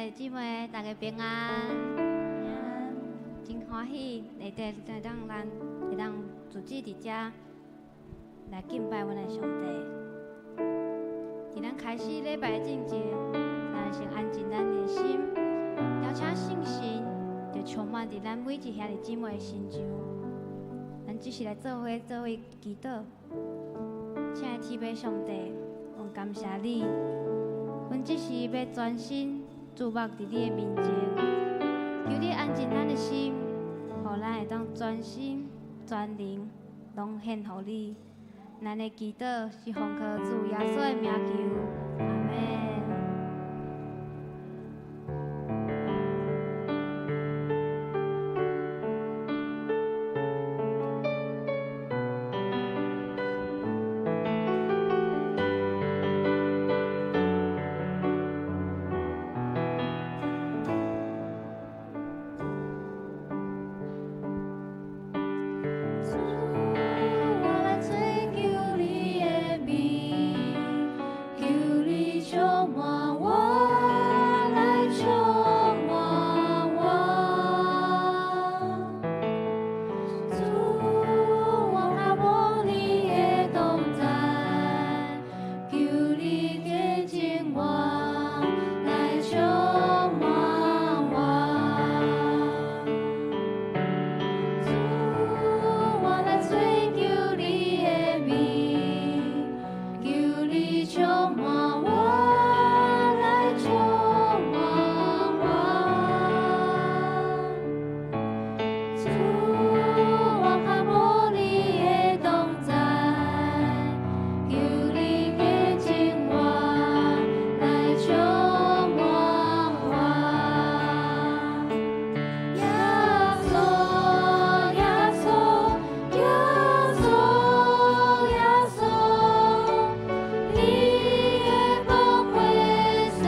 弟姊妹，大家平安。真歡喜，會得會當咱會當組織佇遮來敬拜阮的上帝。佇咱開始禮拜進前，咱先安靜咱的心，邀請聖神就充滿佇咱每一兄弟姊妹的身上。咱只是來做伙做伙祈禱。親愛的天父上帝，阮感謝你，阮這時欲專心注目佇你的面前，求你安靜咱的心，予咱會當專心專靈，攏獻予你。咱的祈禱是奉靠主耶穌的名求，阿們。主，我來追求你的面，求你充滿我，來充滿我。主，我渴慕你的同在，求你潔淨我，來充滿我。主，我來追求你的面，求你充滿我，來充滿我。主，我渴慕你的同在，求你潔淨我，來充滿我。耶穌，耶穌，耶穌，耶穌，你的寶血洗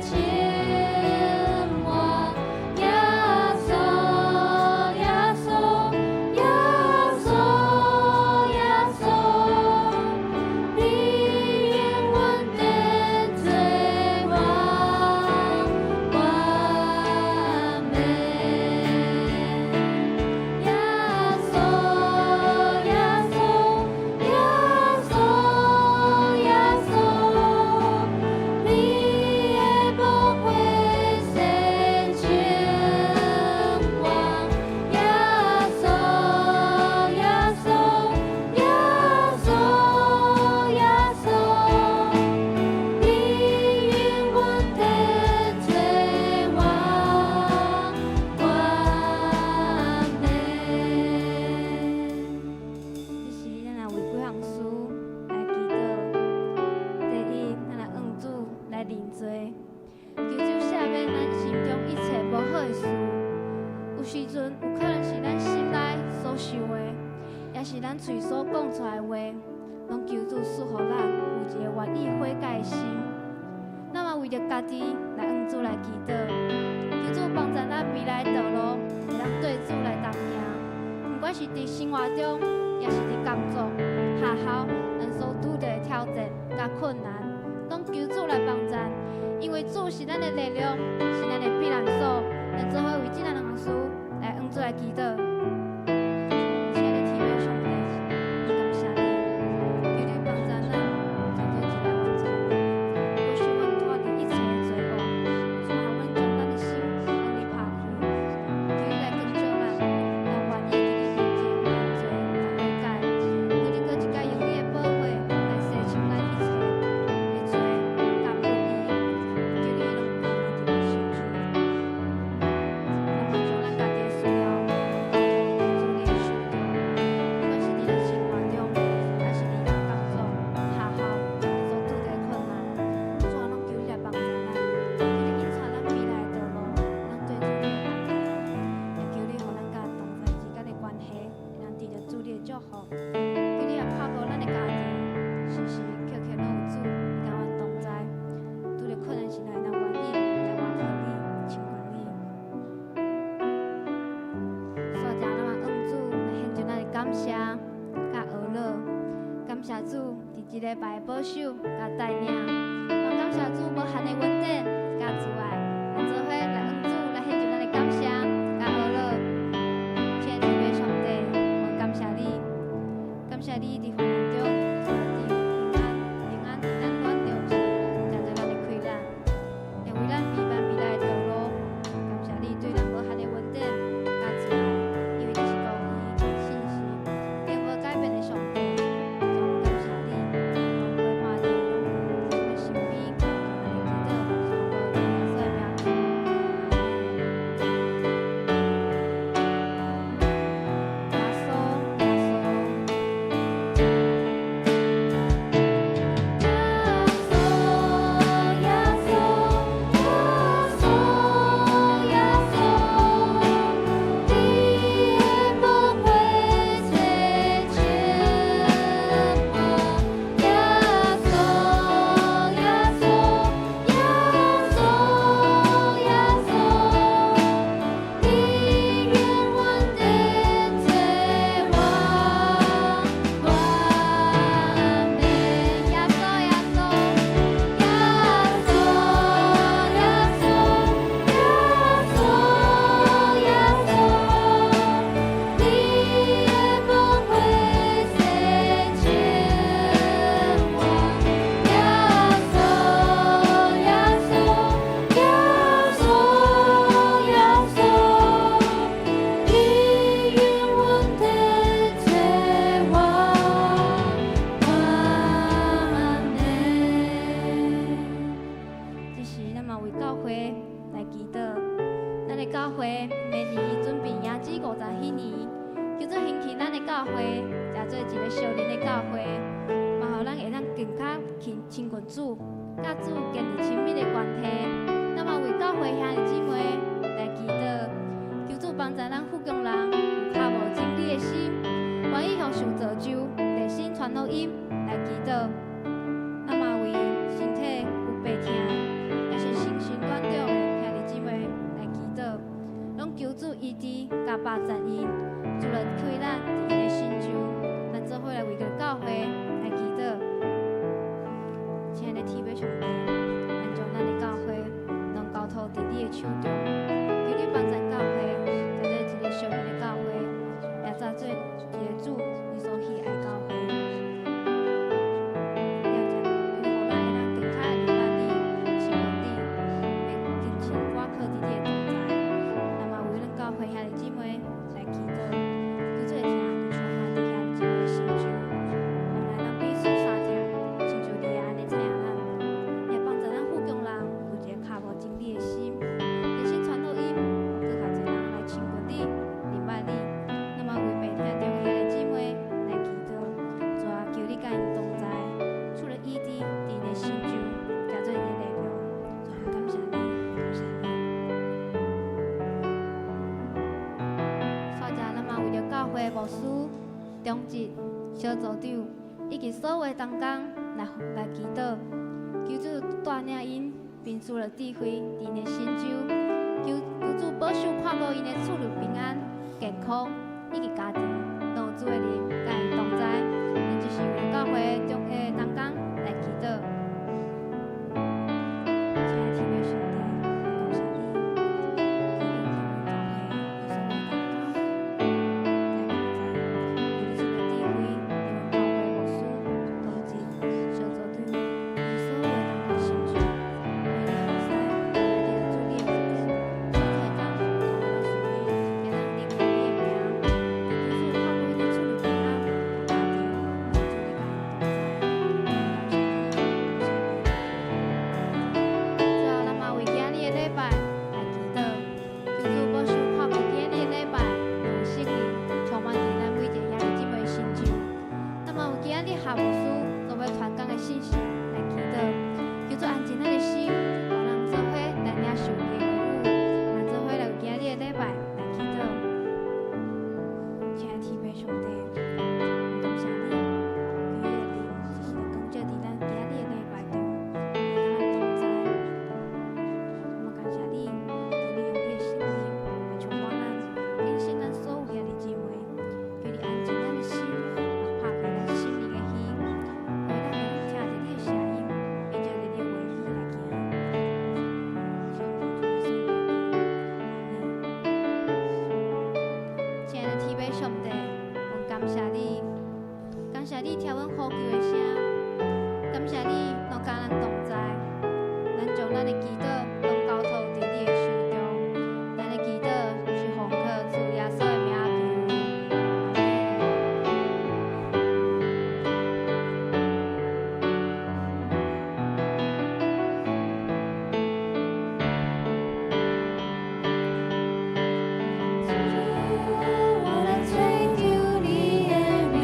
淨我。耶穌，耶穌，耶穌，耶穌，你永遠得做王，完美。耶穌，耶穌，耶穌，耶穌，你的寶血洗淨我。耶穌，耶穌，耶穌，耶穌，你永遠得做王，完美。這時，咱來為幾項事來祈禱。第一，咱來向主來認罪，求主赦免咱心中一切無好的事。有時陣有可能是咱心內所想的，抑是咱喙所講出來的話，攏求主賜予咱有一个願意悔改的心。咱嘛為著家己來向主來祈禱，求主幫助咱未來的道路會當對主來同行，毋管是佇生活中，抑是佇工作、學校，咱所拄著的挑戰佮困難，攏求主來幫助，因為主是咱的力量，是咱的避難所。咱做伙為這兩項事來向主來祈禱。親愛的天父上帝，感謝你，求你幫助咱做做一个完全人，保守阮脫離一切的罪惡，主啊，阮將咱的心向你拋開，求你來光照咱，咱願意佇你面前認罪來悔改，求你閣一擺用你的寶血來洗清咱一切的罪佮不義，求你攏顧念佇阮身上。咱嘛將咱家己的需要交託佇主你的手中，不管是佇咱生活中，抑是佇咱工作、學校，咱所拄著的困難，主啊，攏求你來幫助咱，求你引帶咱未來的道路，咱對主你的同在，也求你予咱佮同在之間的關係，會當得著主你的祝福。求你也看顧咱的家庭，時時刻刻攏有主佮阮同在，拄著困難時，咱會當願意來倚靠你、親近你。煞來，咱嘛向主來獻上咱的感謝佮呵咾，感謝主佇這禮拜的保守佮帶領，嘛感謝主無限的恩典佮慈愛，咱做伙來向主來獻上咱的感謝佮呵咾。親愛的天父上帝，我感謝你，感謝你佇患難中，賜予平安，平安佇咱軟弱時，成做咱的氣力，也為咱備辦未來的道路。感謝你對咱無限的恩典佮慈愛，因為你是公義、信實、永無改變的上帝。總感謝你，攏陪伴佇阮的身邊，咱的祈禱是奉靠主耶穌的名求，阿們。耶穌，耶穌。耶穌，耶穌，耶穌，耶穌，你的寶血洗淨我。耶穌，耶穌，耶穌，耶穌，你永遠的這我完美。耶穌，耶穌。耶穌，耶穌，耶穌，耶穌，你的寶血洗淨我。耶穌，耶穌，耶穌，耶穌，你永遠的這我完美。這時，咱嘛為教會來祈禱。咱的教會明年準備迎接50禧年，求主興起咱的教會，成做一个屬靈的教會，嘛予咱會當更較親親近主，佮主建立親密的關係。咱嘛為教會兄弟姊妹來祈禱，求主幫助咱福岡人有跤步真理的心，願意予受造就，熱心傳福音來祈禱。咱嘛為身體有病痛，抑是身心軟弱的兄弟姊妹來祈禱，攏求主醫治佮霸佔𪜶，主來開咱佇𪜶的成就，咱做伙來為著教會來祈禱。親愛的天父上帝，咱將咱的教會攏交託佇你的手中，求你幫助教會，成做一个屬靈的教會，也成做一个主你所喜愛的教會。也將予咱會當更較認捌你、親近你，會更深倚靠佇你的同在。咱嘛為咱教會兄弟姊妹來祈禱，求主的疼就充滿佇兄弟姊妹的心中，原來咱彼此相疼，親像你按呢疼咱，也幫助咱福岡人有一个跤步真理的心，熱心傳福音，閣較濟人來親近你、認捌你。咱嘛為病疼中的兄弟姊妹來祈禱，主啊，求你佮𪜶同在，賜予醫治佇𪜶的心中，成做𪜶的力量。主啊，感謝你，感謝你。煞者，咱嘛為著教會牧師、長執、小組長以及所有的同工來祈禱，求主帶領𪜶，並賜予智慧佇𪜶的心中，求求主保守看顧𪜶的出入平安、健康以及家庭，攏有主的靈佮𪜶同在。咱就是為教會中的同工來祈禱。親愛的天父上帝，感謝你，求你聽阮教會有所有同工來幫助，求你賜予智慧，佇阮教會牧師、長執、小組長以及所有的同工心中，願意服侍，來得到主你的恩典，所提供同咱屬靈，會當認你的名，求主謝你，感謝你聽阮呼求的聲，感謝你攏佮咱同在，咱將咱的祈禱攏交託佇你的手中，咱的祈禱是奉靠主耶穌的名求，阿們。主，我來追求你的面，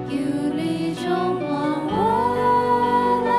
求你充滿我來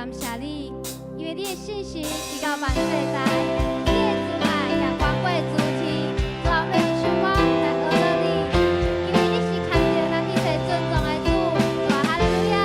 感謝你，因為你的信實直到萬世代，你的慈愛也高過諸天。主啊，我們用一首歌來學樂你，因為你是牽著咱一切尊重的主。主啊，哈利路亞。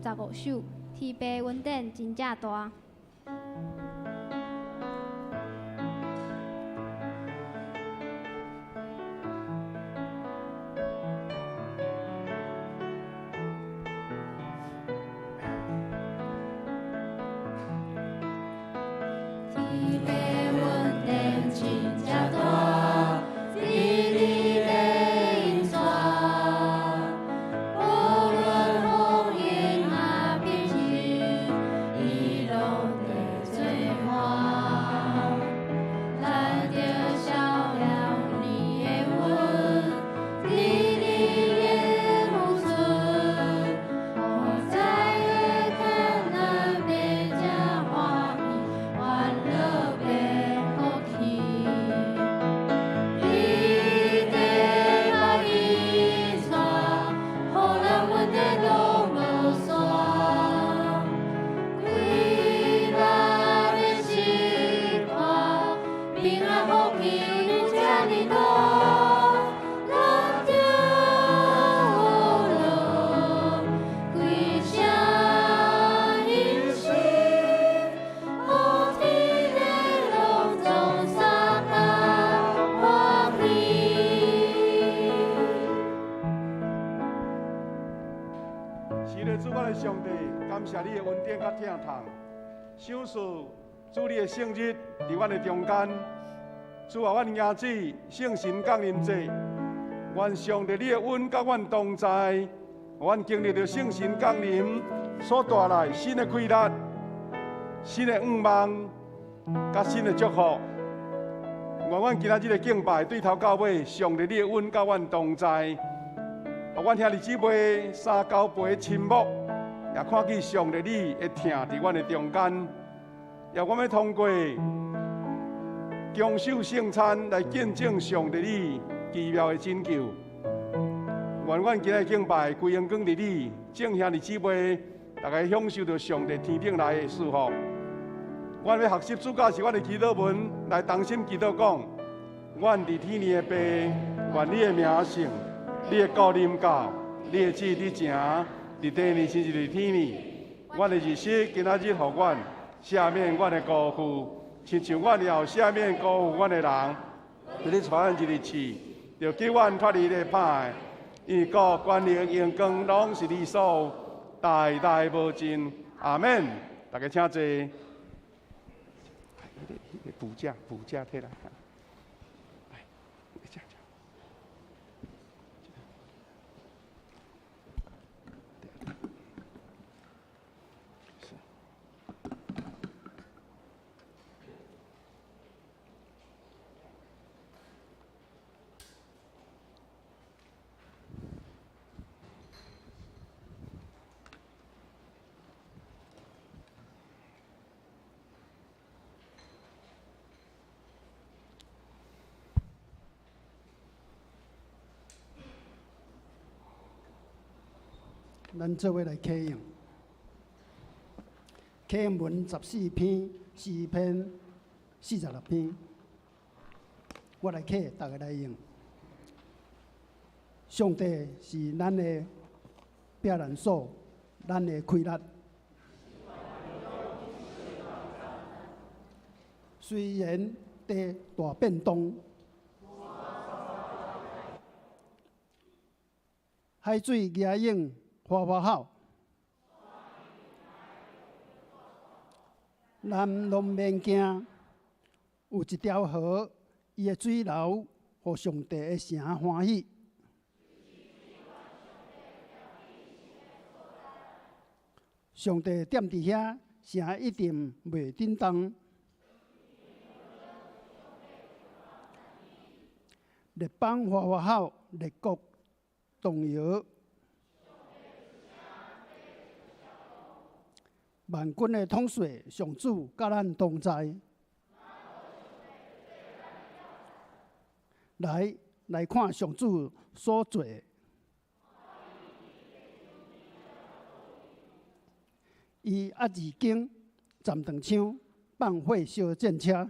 315首，天父恩典真正大。天父恩典真正大，伫你的引帶，無論風雲也平靜，伊攏佇做伴。咱著曉了你的恩，佇你的有存，予在的艱難變成歡喜，歡樂變福氣。你的愛引帶，予咱問題攏無散。規人的生活，平安福氣有這呢多，咱著學樂，歸聲欣喜，予天地攏總相共歡喜。是的，主，我的上帝，感謝你的恩典佮疼痛，賞賜主你的聖日佇阮的中間。主啊，阮迎接聖神降臨節，願上帝你的恩佮阮同在，阮經歷著聖神降臨所帶來新的氣力、新的願望、佮新的祝福。願阮今仔日的敬拜對頭到尾，上帝你的恩佮阮同在，予予阮兄弟姊妹三交陪亲睦，也看见上帝你的疼伫阮的中间，也阮欲通过享受圣餐来见证上帝你奇妙的拯救。愿阮今日敬拜归荣光伫你，众兄弟姊妹，逐家享受著上帝天顶来的祝福。阮欲学习主教示阮的祈祷文，来同心祈祷讲：阮伫天的父，愿你的名圣，你的国临到，你的旨意成，伫地呢，亲像伫天呢。阮的日食今仔日予阮，赦免阮的辜负，亲像阮也有赦免辜负阮的人。求你带阮入去试，著救阮脫離那歹的。因為國、權力、榮光，攏是你所有，代代無盡。阿們。大家請坐。彼個補假，補假摕來。來，這這。咱做伙來啟用，啟用文14篇、詩篇46篇，我來啟，逐家來用。上帝是咱的避難所，咱的氣力。雖然地大變動，海水激湧嘩嘩吼，咱攏免驚。有一條河，伊的水流，予上帝的城歡喜。上帝踮佇遐，城一定袂振動。列邦嘩嘩吼，列國動搖。萬軍的統帥上主佮咱同在。來，來看上主所做的。伊壓二更站長槍，放火燒戰車，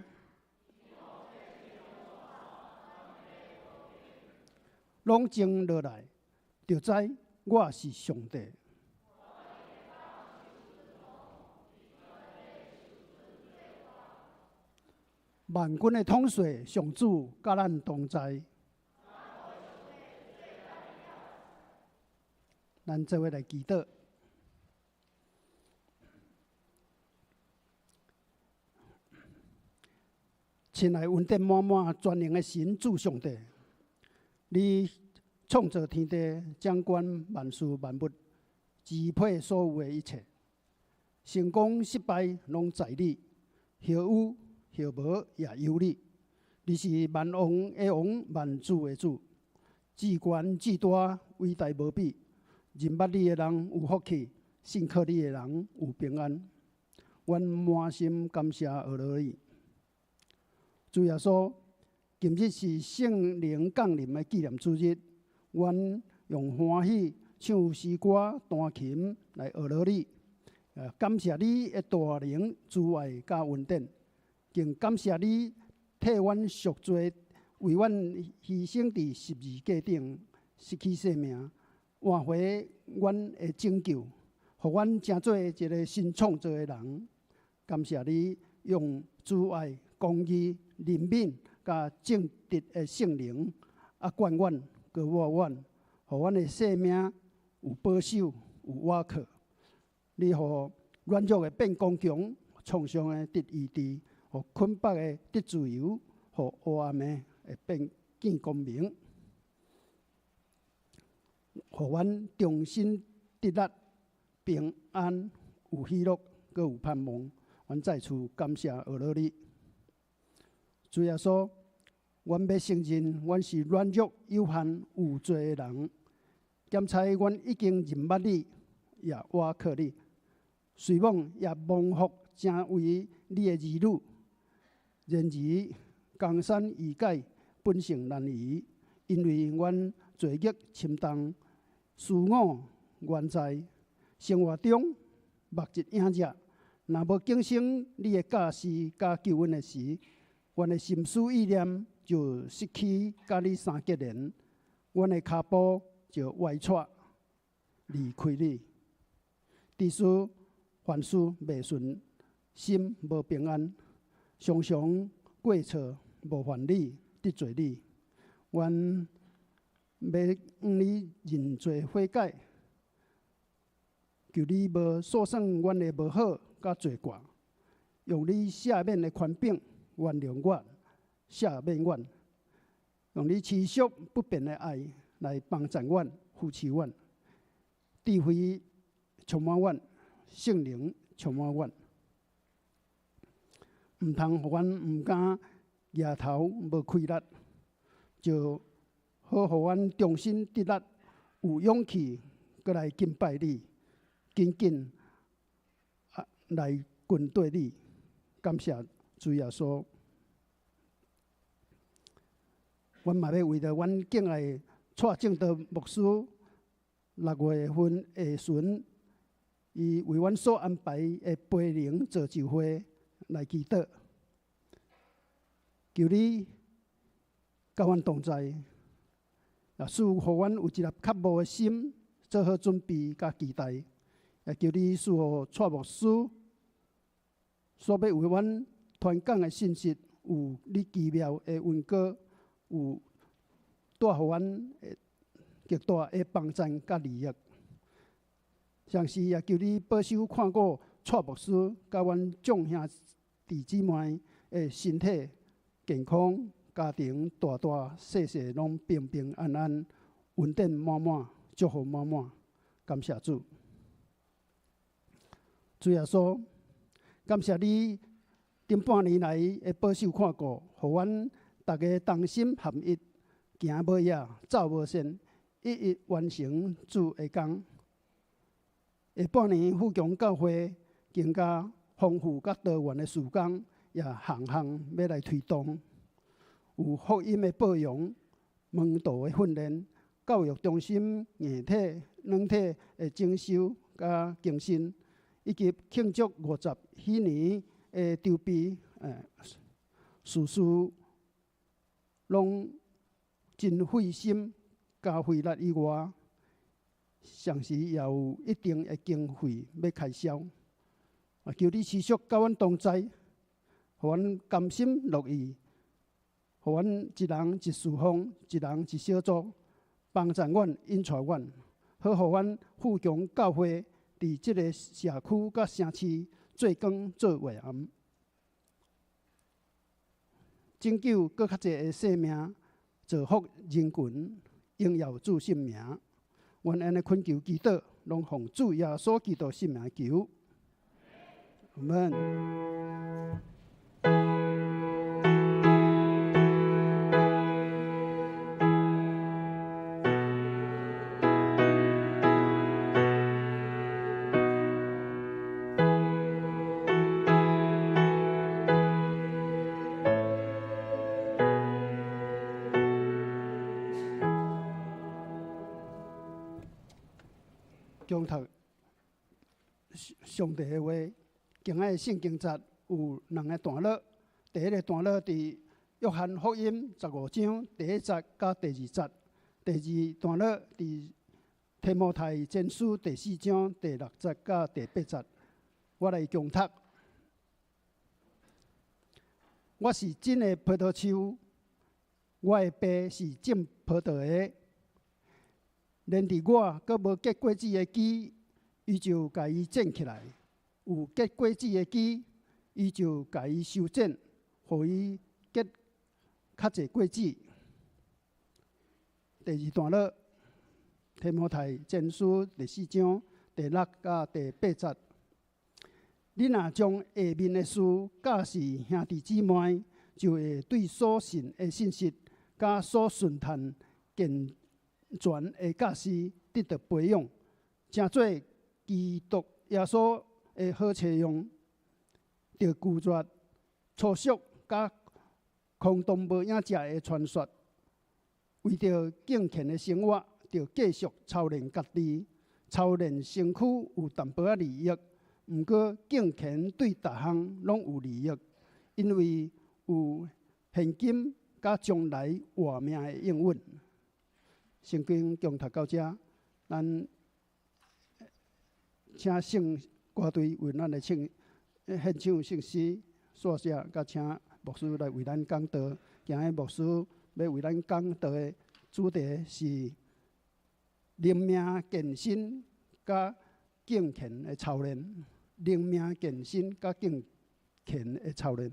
攏靜落來，就知我是上帝。萬軍的統帥上主佮咱同在，咱做伙來祈禱。親愛恩典滿滿全能的神主上帝，你創造天地，掌管萬事萬物，支配所有的一切，成功失敗攏在你，予有予無也由你。你是萬王的王，萬主的主，至懸至大，偉大無比。認捌你的人有福氣，信靠你的人有平安。阮滿心感謝阿羅你。主耶穌，今日是聖靈降臨的紀念主日，阮用歡喜唱詩歌、彈琴來阿羅你，感謝你的大能、慈愛佮恩典，更感謝你替阮贖罪，為阮犧牲佇十字架頂，失去性命，換回阮的拯救，予阮成做一个新創造的人。感謝你用慈愛、公義、憐憫、佮正直的聖靈，啊，灌阮、膏抹阮，予阮的生命有保守、有倚靠。你予軟弱的變剛強，創傷的得醫治，予捆綁的得自由，予黑暗的會變見光明，予阮重新得力、平安、有喜樂、閣有盼望。阮再次感謝阿羅你。主耶穌，阮欲承認，阮是軟弱、有限、有罪的人。检查阮已经认捌你，也倚靠你，随望也蒙福成为你的儿女。然而，江山易改，本性难移，因为阮罪孽深重，私我原在生活中目一影者，若无更新你的教示佮救恩的时，阮的心思意念就失去佮你相结连，阮的跤步就歪掣，离开你。致使凡事袂顺，心无平安，常常过错，冒犯你，得罪你。阮欲向你认罪悔改，求你无数算阮的无好佮罪过，用你赦免的权柄原谅阮，赦免阮，用你持续不变的爱来帮助阮、扶持阮，智慧充满阮，圣灵充满阮，毋通予阮毋敢举头无气力，就好予阮重新得力，有勇气阁来敬拜你，紧紧来跟缀你。感谢主耶稣。阮嘛欲为著阮敬爱蔡正道牧师6月份下旬，伊为阮所安排的培灵造就会来祈祷，求你佮阮同在，也赐予阮有一粒渴慕的心，做好准备佮期待。也求你赐予蔡牧师所欲为阮传讲的信息，有你奇妙的恩膏，有带予阮极大的帮助佮利益。同时也求你保守看顾蔡牧师佮阮众兄弟姊妹的身体健康，家庭大大细细拢平平安安，恩典满满，祝福满满。感谢主。主耶稣，感谢你顶半年来的保守看顾，予阮逐家同心合一，行无影，走无线，一一完成主的工。下半年富强教会更加丰富佮多元的事工，也项项欲来推动。有福音的报扬、门徒的训练、教育中心硬体、软体的整修佮更新，以及庆祝50禧年的筹备，事事拢真费心佮费力以外，同时也有一定的经费欲开销。求你持续佮阮同在，予阮甘心乐意，予阮一人一事奉，一人一小组，帮助阮、引带阮，好予阮富强教会伫这个社区佮城市做光做盐，拯救阁较济的生命，造福人群，荣耀主圣名。阮按呢恳求祈祷，拢奉主耶稣基督圣名求。阿们。恭读上帝的话，今仔的圣经节有两个段落。第一个段落伫约翰福音15章第一节佮第二节；第二段落伫提摩太前书第四章第六节佮第八节。我来恭读。我是真的葡萄树，我的爸是种葡萄的。连伫我阁无结果子的枝，伊就共伊剪起来；有结果子的枝，伊就共伊修剪，予伊结较济果子。第二段落，提摩太前书第四章第六佮第八节。你若将下面的事教示兄弟姊妹，就会对所信的信息佮所顺趁健全的教示得著培養，成做基督耶穌的好冊用，著拒絕粗俗佮空洞無影跡的傳說，為著敬虔的生活，著繼續操練家己。操練身軀有淡薄仔利益，毋過敬虔對逐項攏有利益，因為有現今佮將來活命的應允。聖經恭讀到遮，咱請聖歌隊為咱來唱獻唱聖詩，煞寫佮請牧師來為咱講道。今日牧師欲為咱講道的主題是靈命健身佮敬虔的操練。靈命健身佮敬虔的操練。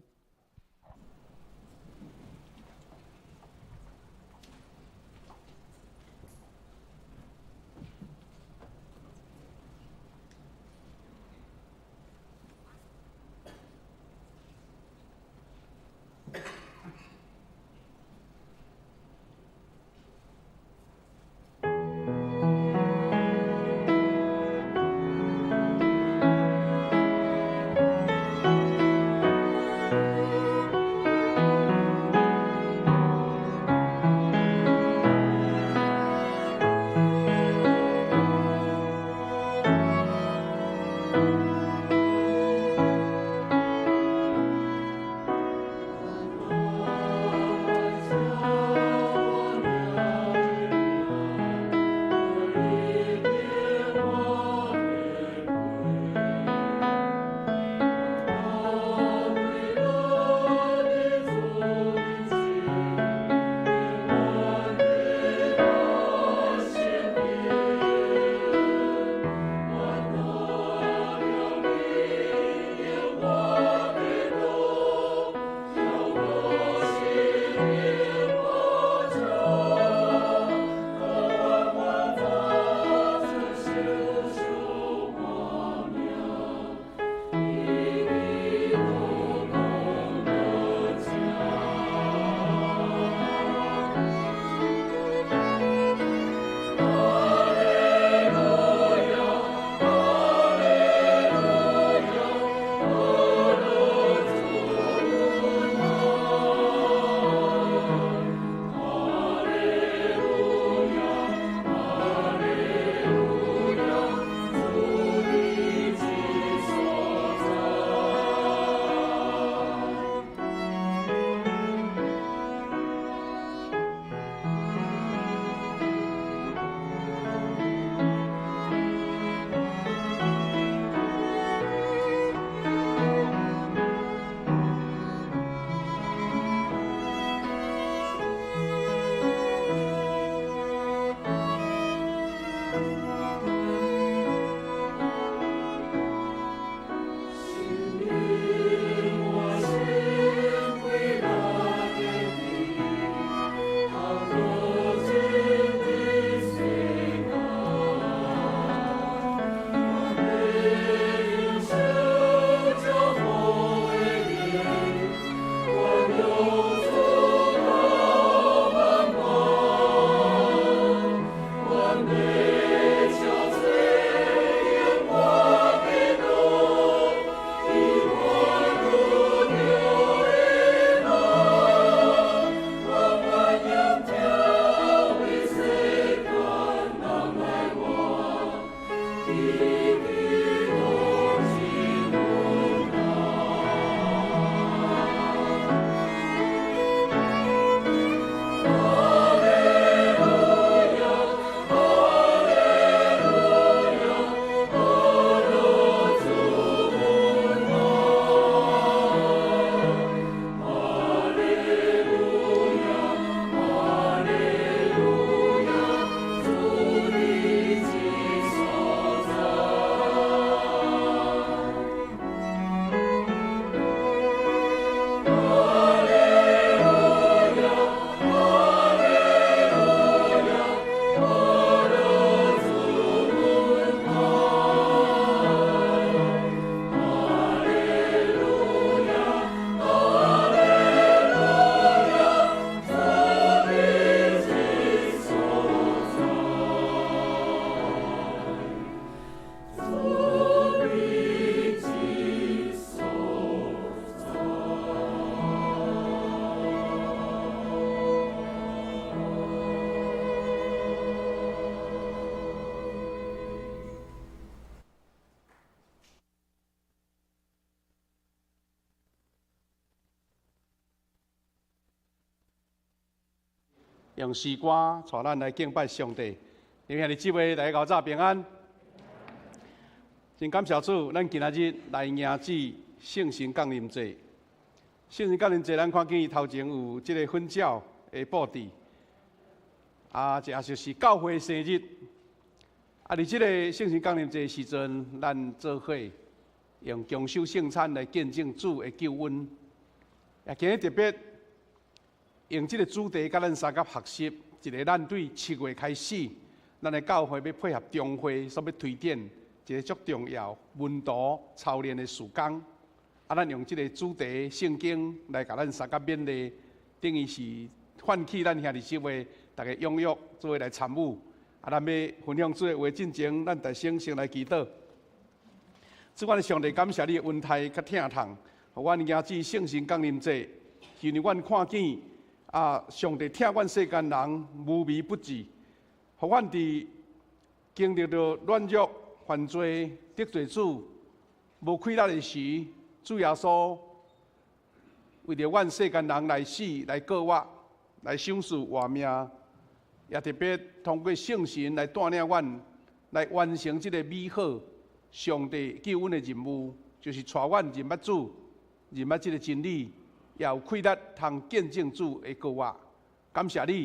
用詩歌帶咱來敬拜上帝。弟兄姊妹，大家早平安。真感謝主，咱今仔日來迎接聖神降臨節。聖神降臨節，咱看見頭前有這个粉鳥的布置，啊，這也就是教會生日。啊，佇這个聖神降臨節時陣，咱做伙用共守聖餐來見證主的救恩。也今日特別用這个主題，佮咱相佮學習一个咱對7月開始，咱的教會欲配合中會所欲推展一个足重要門徒操練的事工。啊，咱用這个主題聖經來共咱相佮勉勵，等於是喚起咱兄弟姊妹逐家踴躍做伙來參與。啊，咱欲分享主的話進前，咱大聲先來祈禱。主，阮的上帝，感謝你的恩待佮疼痛，予阮迎接聖神降臨節，因為阮看見啊，上帝疼阮世間人無微不至，予阮佇經歷著軟弱、犯罪、得罪主、無氣力的時，主耶穌為著阮世間人來死、來過活、來賞賜活命，也特別通過聖神來帶領阮來完成這个美好上帝救恩的任務，就是帶阮認捌主、認捌這个真理，也有氣力通見證主的過活。感謝你，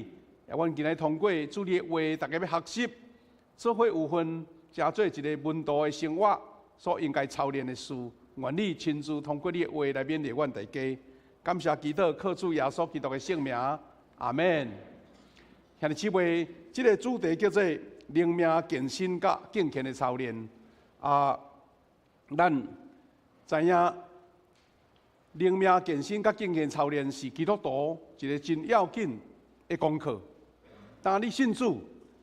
也阮今日通過主你的話，逐家欲學習，做伙有份，成做一个門徒的生活所應該操練的事。願你親自通過你的話來勉勵阮大家。感謝祈禱，靠主耶穌基督的聖名，阿門。兄弟姊妹，這个主題叫做靈命健身佮敬虔的操練。啊，咱知影靈命健身佮敬虔操練是基督徒一个真要緊的功課。當你信主，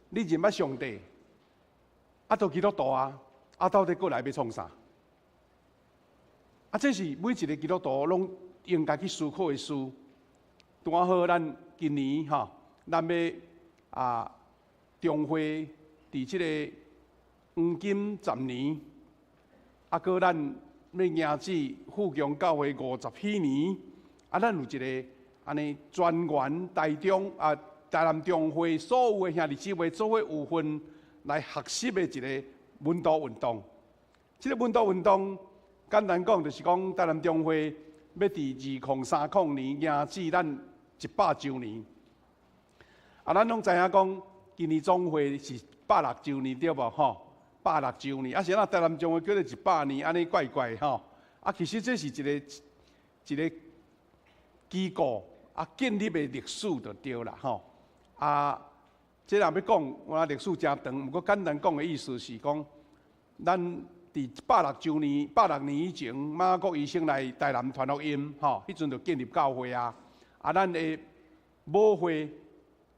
你認捌上帝，啊，都基督徒啊，啊，到底閣來欲創啥？啊，這是每一个基督徒攏應該去思考的事。拄好咱今年吼，咱欲啊，中會佇這个黃金十年，啊，閣咱欲迎接富強教會50禧年，啊，咱有一个按呢全員台中啊，台南中會所有的兄弟姊妹做伙有份來學習的一个門徒運動。這个門徒運動，簡單講就是講台南中會欲佇2030年迎接咱100週年。啊，咱攏知影講，今年總會是160週年對無吼？百六週年，啊是按怎台南中會叫做100年，按呢怪怪吼。啊，其實這是一個一個機構啊建立的歷史就對啦吼。啊，這若欲講，我歷史誠長，毋過簡單講的意思是講，咱佇160週年、160年以前，馬可醫生來台南傳福音，吼，彼陣就建立教會啊。啊，咱的母會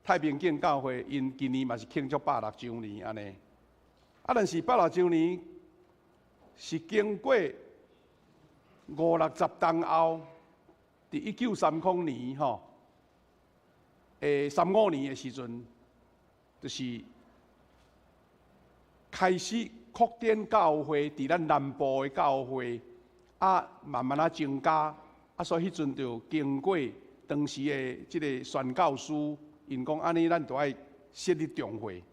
太平間教會，𪜶今年嘛是慶祝百六週年按呢。啊，但是百六週年是經過五六十冬後，佇1930年吼，35年的時陣，就是開始擴展教會，佇咱南部的教會，啊，慢慢仔增加，啊，所以彼陣就經過當時的這个宣教師，𪜶講按呢，咱就愛設立中會。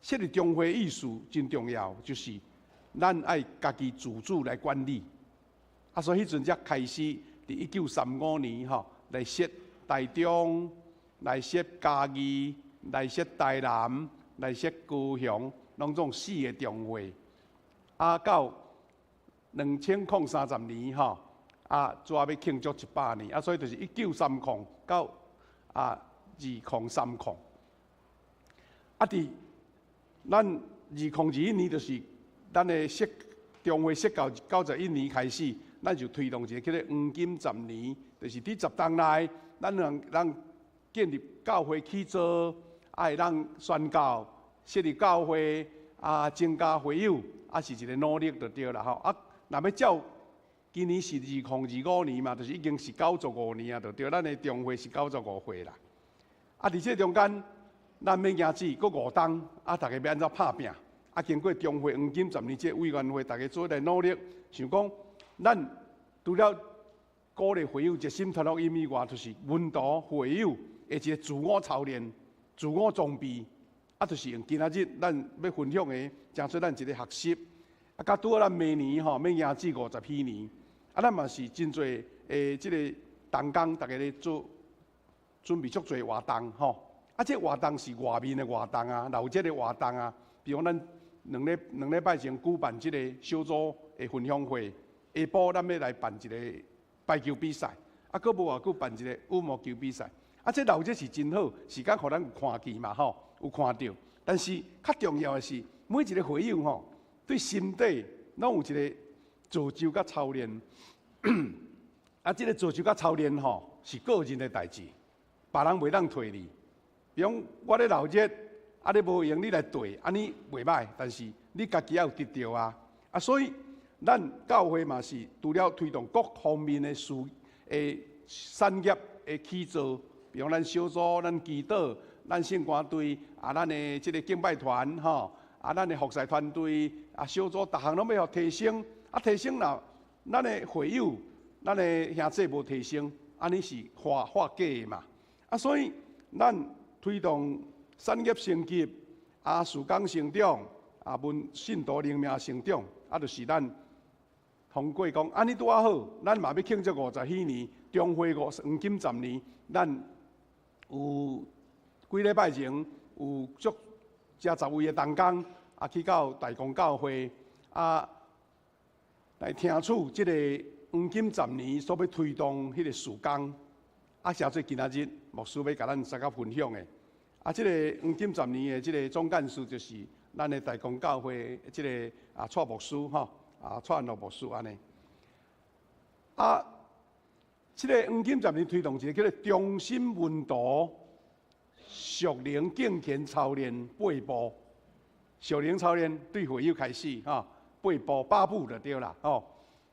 設立中會意思真重要，就是咱愛家己自主來管理。啊，所以彼陣才開始，佇1935年吼來設台中，來設嘉義，來設台南，來設高雄，攏總四个中會。啊，到2030年吼，啊，拄仔欲慶祝100年，啊，所以就是1930到啊2030。啊，佇咱2021年就是咱的設中會設到91年開始，咱就推動一个叫做黃金十年，就是佇十冬內，咱能咱建立教會起座，啊會當宣教、設立教會，啊增加會友，啊是一个努力就對啦吼。啊，若欲照今年是2025年嘛，就是已經是95年啊，就對。咱的中會是95歲啦。啊，佇這中間，咱欲迎接閣五冬，啊，逐家欲按怎拍拚？啊，經過中會黃金十年這个委員會，逐家做伙來努力，想講咱除了鼓勵會友熱心傳福音以外，就是門徒會友的一個自我操練。自我裝備，啊，就是用今仔日咱欲分享的，成做咱一个學習。啊，佮拄好咱明年吼，欲迎接50禧年，啊，咱嘛是真濟的這个同工，逐家咧做準備足濟活動吼。啊，這活動是外面的活動啊，鬧熱的活動啊，比如咱兩禮拜前舉辦這個小組的分享會，下晡咱欲來辦一個排球比賽，啊，閣無偌久辦一個羽毛球比賽。啊，這鬧熱是真好，時間予咱有看見嘛吼，有看著。但是較重要的是，每一個會友吼，對心底攏有一個造就佮操練。啊，這個造就佮操練吼，是個人的代誌，別人袂當替你。比如講，我咧鬧熱，啊，你無閒你來綴，按呢袂䆀。但是你家己也有得著啊。啊，所以咱教會嘛是除了推動各方面的事的產業的起造。比如咱小組、咱祈禱、咱聖歌隊啊，咱的這个敬拜團吼，啊，咱的服侍團隊啊，小組逐項攏欲予提升。啊，提升若咱的會友、咱的兄弟無提升，按呢是化化假的嘛。啊，所以咱推動產業升級，啊，事工成長，啊，阮信徒靈命成長，啊，就是咱通過講，按呢拄仔好，咱嘛欲慶祝50禧年，中會五黃金十年，咱有幾禮拜前有足成十位的同工啊，去到大公教會啊，來聽取這个黃金十年所欲推動彼个事工，啊，誠做今仔日牧師欲共咱相佮分享的，啊，這个黃金十年的這个總幹事就是咱的大公教會這个啊蔡牧師吼，啊蔡安樂牧師按呢，啊。這个黃金十年推動一个叫做中心門徒屬靈敬虔操練八步，屬靈操練對會友開始吼，八步八步就對啦吼。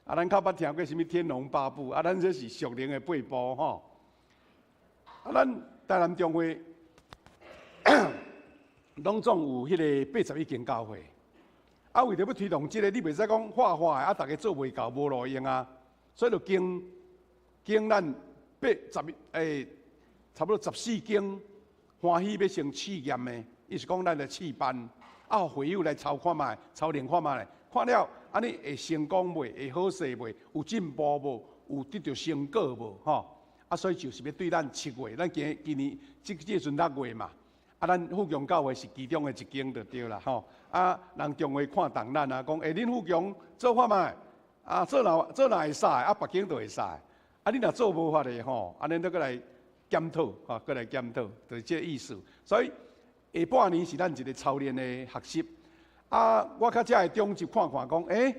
啊，咱較捌聽過啥物天龍八部，啊，咱這是屬靈的八步吼。啊，咱台南中會攏總有彼个81間教會，啊，為著欲推動這个，你袂使講畫畫的，啊，逐家做袂到，無路用啊，所以就經。經咱八十一欸，差不多14間，歡喜欲先試驗的，伊是講咱來試辦，啊，予會友來操看覓，操練看覓，看了按呢會成功袂？會好勢袂？有進步無？有得著成果無？吼！啊，所以就是欲對咱7月，咱今今年這這陣6月嘛，啊，咱富強教會是其中的一間就對啦，吼！啊，人中會看重咱啊，講欸，恁富強做看覓，啊，做若做若會使，啊，別間就會使。啊！你若做無法的吼，按呢閣來檢討，吼，閣來檢討，就是這个意思。所以下半年是咱一个操練的學習。啊，我較才會中集看看，講，欸，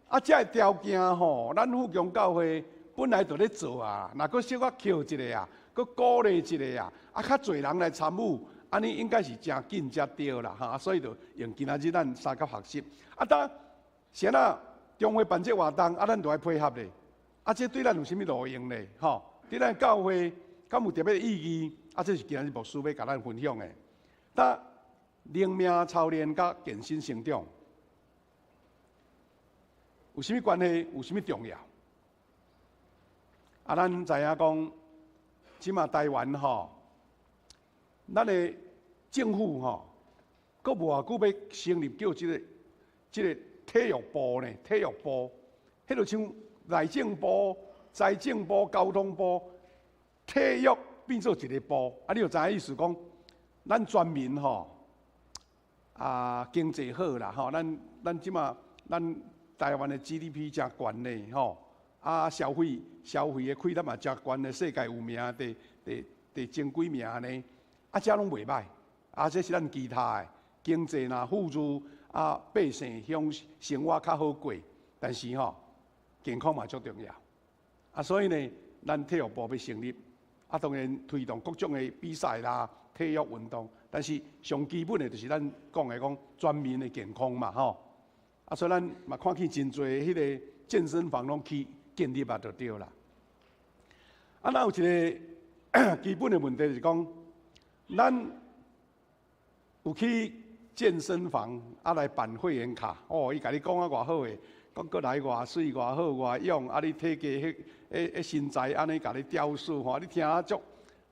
啊，這个條件吼，咱富強教會本來就咧做啊，若閣小可抾一下啊，閣鼓勵一下啊，啊，較濟人來參與，按呢應該是誠緊才對啦，哈。所以就用今仔日咱相佮學習。啊，當啥若中會辦這活動，啊，咱就愛配合咧。啊，這對咱有啥物路用咧？吼，對咱教會敢有特別意義？啊，這是今仔日牧師欲共咱分享的。當靈命操練佮健身成長有啥物關係？有啥物重要？啊，咱知影講，這馬台灣吼，咱的政府吼，閣無偌久欲成立叫這个這个體育部呢？體育部，彼就像。內政部、財政部、交通部、體育變做一个部，啊，你就知影意思講，咱全民吼，啊，經濟好啦，吼，咱咱這馬咱台灣的 GDP 誠懸咧，吼，啊，消費消費的開得嘛誠懸咧，世界有名，第第第前幾名呢，啊，這攏袂䆀，啊，這是咱其他的經濟若富裕，啊，百姓享生活較好過，但是吼。健康嘛足重要，啊，所以呢，咱體育部欲成立，啊，當然推動各種的比賽啦、體育運動，但是上基本的就是咱講的講全民的健康嘛，吼，啊，所以咱嘛看見真濟彼个健身房攏去建立啊，就對啦。啊，咱有一个基本的問題就是講，咱有去健身房啊來辦會員卡，哦，伊共你講啊偌好的。講閣來偌媠偌好偌勇，啊！你體格彼彼彼身材按呢共你雕塑吼，你聽啊足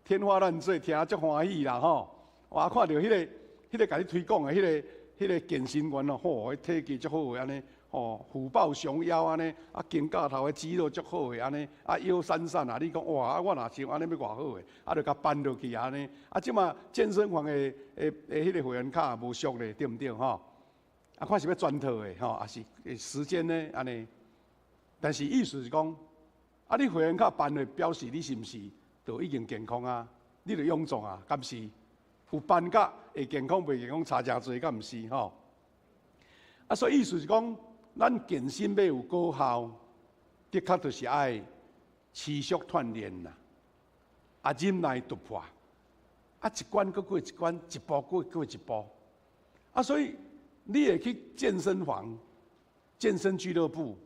天花亂墜，聽啊足歡喜啦吼。哇，看著彼个共你推廣的彼个健身員哦，吼，彼體格足好的按呢，吼，虎豹熊腰按呢，啊，肩胛頭的肌肉足好的按呢，啊，腰閃閃啊，你講哇，啊，我若像按呢欲偌好的，啊，就共辦落去按呢。啊，這馬健身房的彼个會員卡無俗咧，對毋對吼？啊，看是欲全套的吼，抑是時間呢按呢？但是意思是講，啊，你會員卡辦落，表示你是毋是就已經健康啊？你就勇壯啊？敢是？有辦佮會健康袂健康差誠濟，敢毋是吼？啊，所以意思是講，咱健身欲有果效，的確就是愛持續鍛鍊啦，啊，忍耐突破，啊，一關閣過一關，一步閣過一步，啊，所以你會去健身房、健身俱樂部，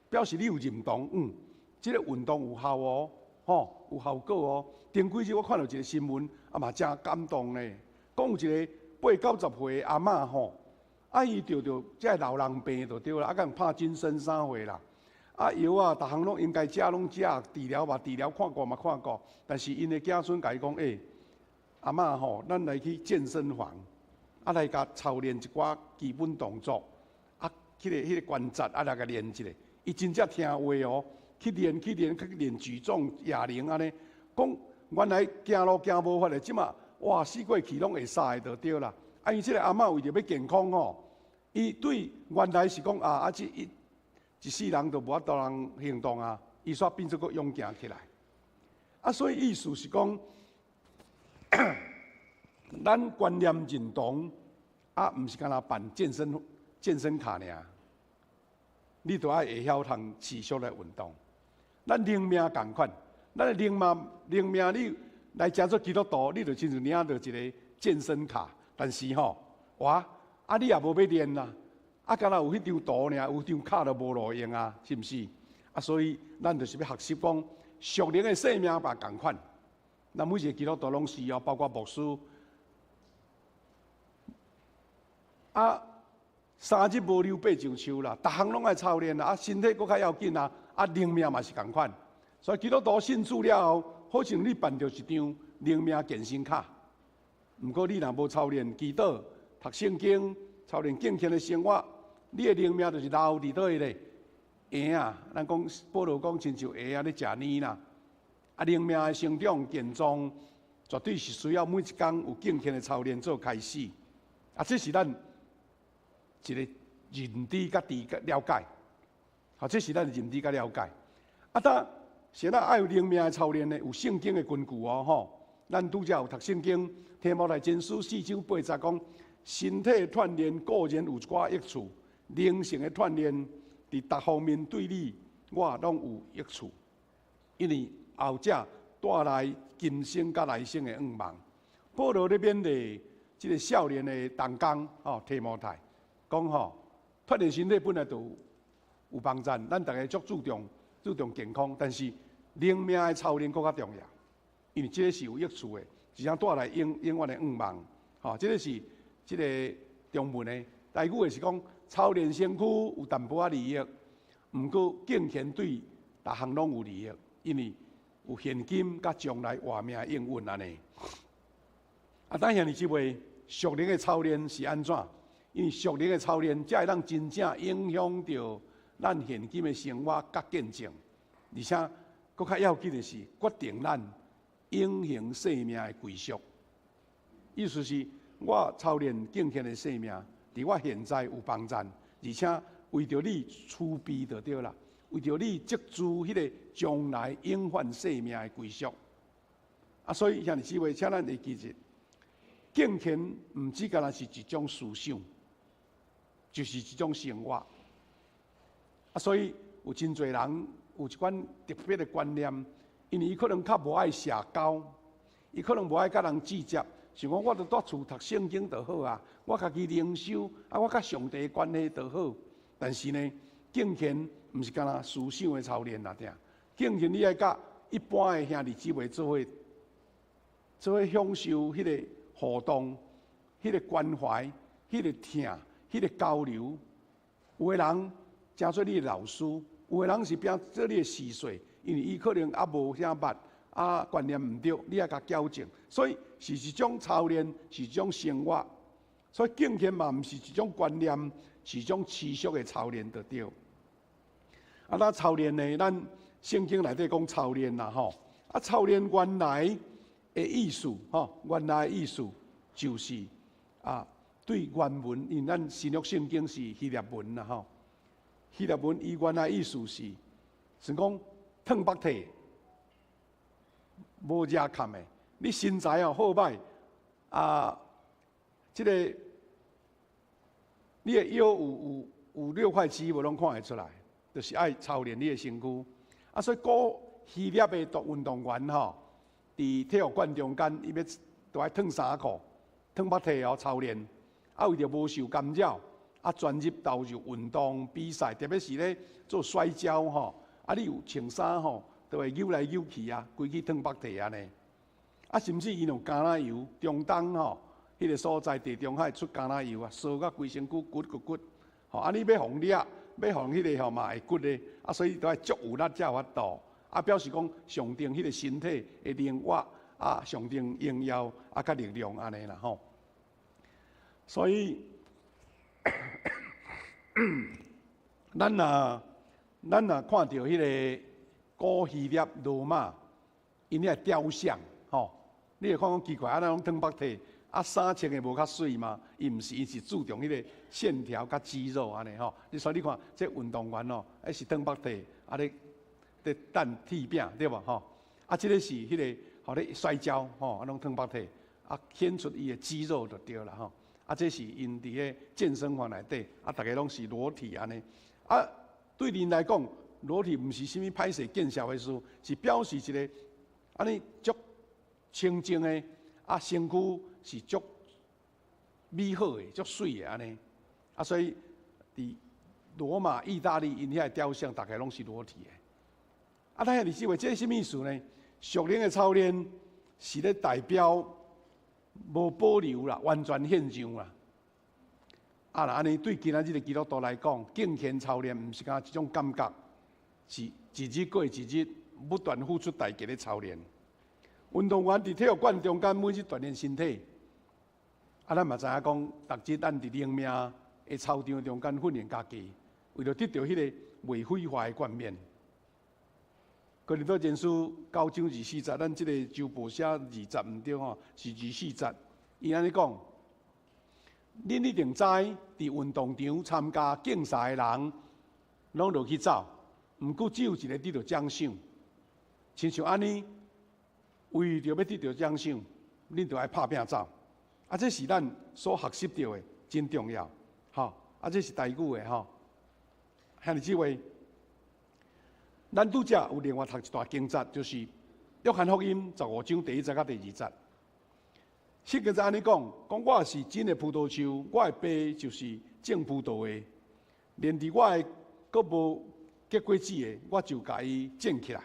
表示你有認同，這個運動有效哦，吼，有效果哦。頂幾日我看著一個新聞，啊嘛誠感動咧，講有一個八九十歲的阿嬤吼，啊伊著著這个老人病就對啦，啊共帕金森啥貨啦，啊藥啊，逐項攏應該食攏食，治療嘛治療，看過嘛看過，但是𪜶的子孫共伊講，欸，阿嬤吼，咱來去健身房，啊來共操練一寡基本動作，啊，彼个關節啊來共練一下，伊真正聽話哦，去練去練去練舉重啞鈴按呢，講原來行路行無法的，這馬哇四過去攏會使的就對啦。啊，因這個阿嬤為著欲健康吼，伊對原來是講啊啊，這一世人就無法度通行動啊，伊煞變做閣勇行起來。啊，所以意思是講，咱觀念認同啊，毋是干焦辦健身卡爾，你都愛會曉通持續來運動。咱靈命仝款，咱的靈命靈命，你來成做基督徒，你就親像領著一個健身卡，但是吼，哇，啊你也無欲練啦，啊干焦有彼張圖爾，有張卡就無路用啊，是毋是？啊，所以咱就是欲學習講，屬靈的生命嘛仝款。咱每一個基督徒攏是哦，包括牧師。啊，三日無溜爬上樹啦，逐項攏愛操練啦，啊，身體閣較要緊啊，啊，靈命嘛是仝款。所以基督徒信主了後，好像你辦著一張靈命健身卡。毋過你若無操練祈禱、讀聖經、操練敬虔的生活，你的靈命就是留佇佗位咧。嬰仔，咱講保羅講親像嬰仔咧食奶啦。啊，靈命的成長健壯，絕對是需要每一工有敬虔的操練做開始。啊，這是咱一個認知佮知佮了解。好，這是咱的認知佮了解。啊，當啥人愛有靈命的操練呢？有聖經的根據哦，吼。咱拄才有讀聖經，提摩太前書四章八節講，身體鍛鍊固然有一寡益處，靈性的鍛鍊佇逐方面對你我攏有益處，因為後者帶來今生佮來生的願望。保羅咧勉勵這個少年的同工吼，提摩太講吼，鍛鍊身體本來就有幫助，咱逐家足注重健康，但是靈命的操練閣較重要，因為這個是有益處的，而且帶來永永遠的願望。吼，這個是這個中文的。台語的是講操練身軀有淡薄仔利益，毋過敬虔對逐項攏有利益，因為有現今佮將來活命的應允按呢。啊，等兄弟姊妹，屬靈的操練是按怎？因為屬靈的操練才會當真正影響著咱現今的生活佮見證，而且閣較要緊的是決定咱永恆生命的歸屬。意思是，我操練敬虔的生命，佇我現在有幫助，而且為著你儲備就對啦，為著你積資彼个將來永遠生命的歸屬。啊，所以兄弟姊妹，請咱會記著，敬虔毋只干焦是一種思想，就是一種生活。啊，所以有真濟人有一款特別的觀念，因為伊可能較無愛社交，伊可能無愛佮人接觸，想講我著蹛厝讀聖經就好啊，我家己靈修，啊，我佮上帝關係就好。但是呢，敬虔毋是干焦思想的操練啦，聽。敬虔你愛佮一般的兄弟姊妹做伙，做伙享受彼个互動、彼个關懷、彼个疼、彼个交流。有的人成做你的老師，有的人是變做你的序細，因為伊可能猶無遐捌，啊觀念毋對，你愛共矯正。所以是一種操練，是一種生活。所以敬虔嘛，毋是一種觀念，是一種持續的操練就對。啊，那操練呢？咱聖經內底講操練啦，吼。啊，操練原來的意思，吼，原來的意思就是啊，對原文，因為咱新約聖經是希臘文啦，吼。希臘文伊原來意思是，是講褪腹體，無遮坎的，你身材哦好䆀啊，這個你的腰有六塊肌，無攏看會出來，就是愛操練你的身軀。啊，所以古希臘的運動員吼，佇體育館中間，伊欲都愛褪衫褲、褪腹體哦操練，啊為著無受干擾，啊專入投入運動比賽，特別是咧做摔跤吼，啊你有穿衫吼，都會扭來扭去啊，規氣褪腹體按呢。啊，甚至𪜶用橄欖油，中東吼，彼個所在地中海出橄欖油啊，燒甲規身軀骨骨骨，吼啊你欲予掠，欲予彼個吼嘛會骨的，啊所以都愛足有力才有法度。啊表示講上頂彼個身體的靈活，啊上頂榮耀啊佮力量按呢啦吼。所以，咱若看著彼個古希臘羅馬，𪜶遐雕像吼，你會看講奇怪，啊，怎攏褪腹體，啊，衫穿的無較媠嗎？伊毋是，伊是注重彼個線條佮肌肉按呢吼。你所以你看，這運動員哦，彼是褪腹體，啊咧咧擲鐵餅對無吼？啊，這個是彼個予咧摔跤吼，啊攏褪腹體，啊顯出伊的肌肉就對啦吼。啊，這是𪜶佇咧健身房內底，啊，逐个攏是裸體按呢。啊，對𪜶來講，裸體毋是啥物歹勢見笑的事，是表示一個按呢足清淨的，啊，身軀是足美好的、足媠的按呢。啊，所以佇羅馬、意大利，𪜶遐雕像，逐个攏是裸體的。啊，咱兄弟姊妹，這是啥物意思呢？屬靈的操練是咧代表無保留啦，完全獻上啦。啊，若按呢對今仔日的基督徒來講，敬虔操練毋是干焦一種感覺，是一日過一日不斷付出代價咧操練。運動員佇體育館中間每日鍛鍊身體，啊，咱嘛知影講，逐日咱佇靈命的操場中間訓練家己，為著得著彼个袂毀壞的冠冕。哥林多前書9章24節，咱這个周報寫二節毋對吼，是二四節。伊按呢講：恁一定知，佇運動場參加競賽的人，攏落去走，毋過只有一个得著獎賞。親像按呢，為著欲得著獎賞，恁就愛拍拚走。啊，這是咱所學習著的，真重要。吼，啊，這是台語的吼。兄弟姊妹，咱拄才有另外讀一段經節，就是約翰福音15章第1節佮第2節。聖經就按呢講，講我是真的葡萄樹，我的爸就是種葡萄的。連佇我的閣無結果子的，我就共伊剪起來；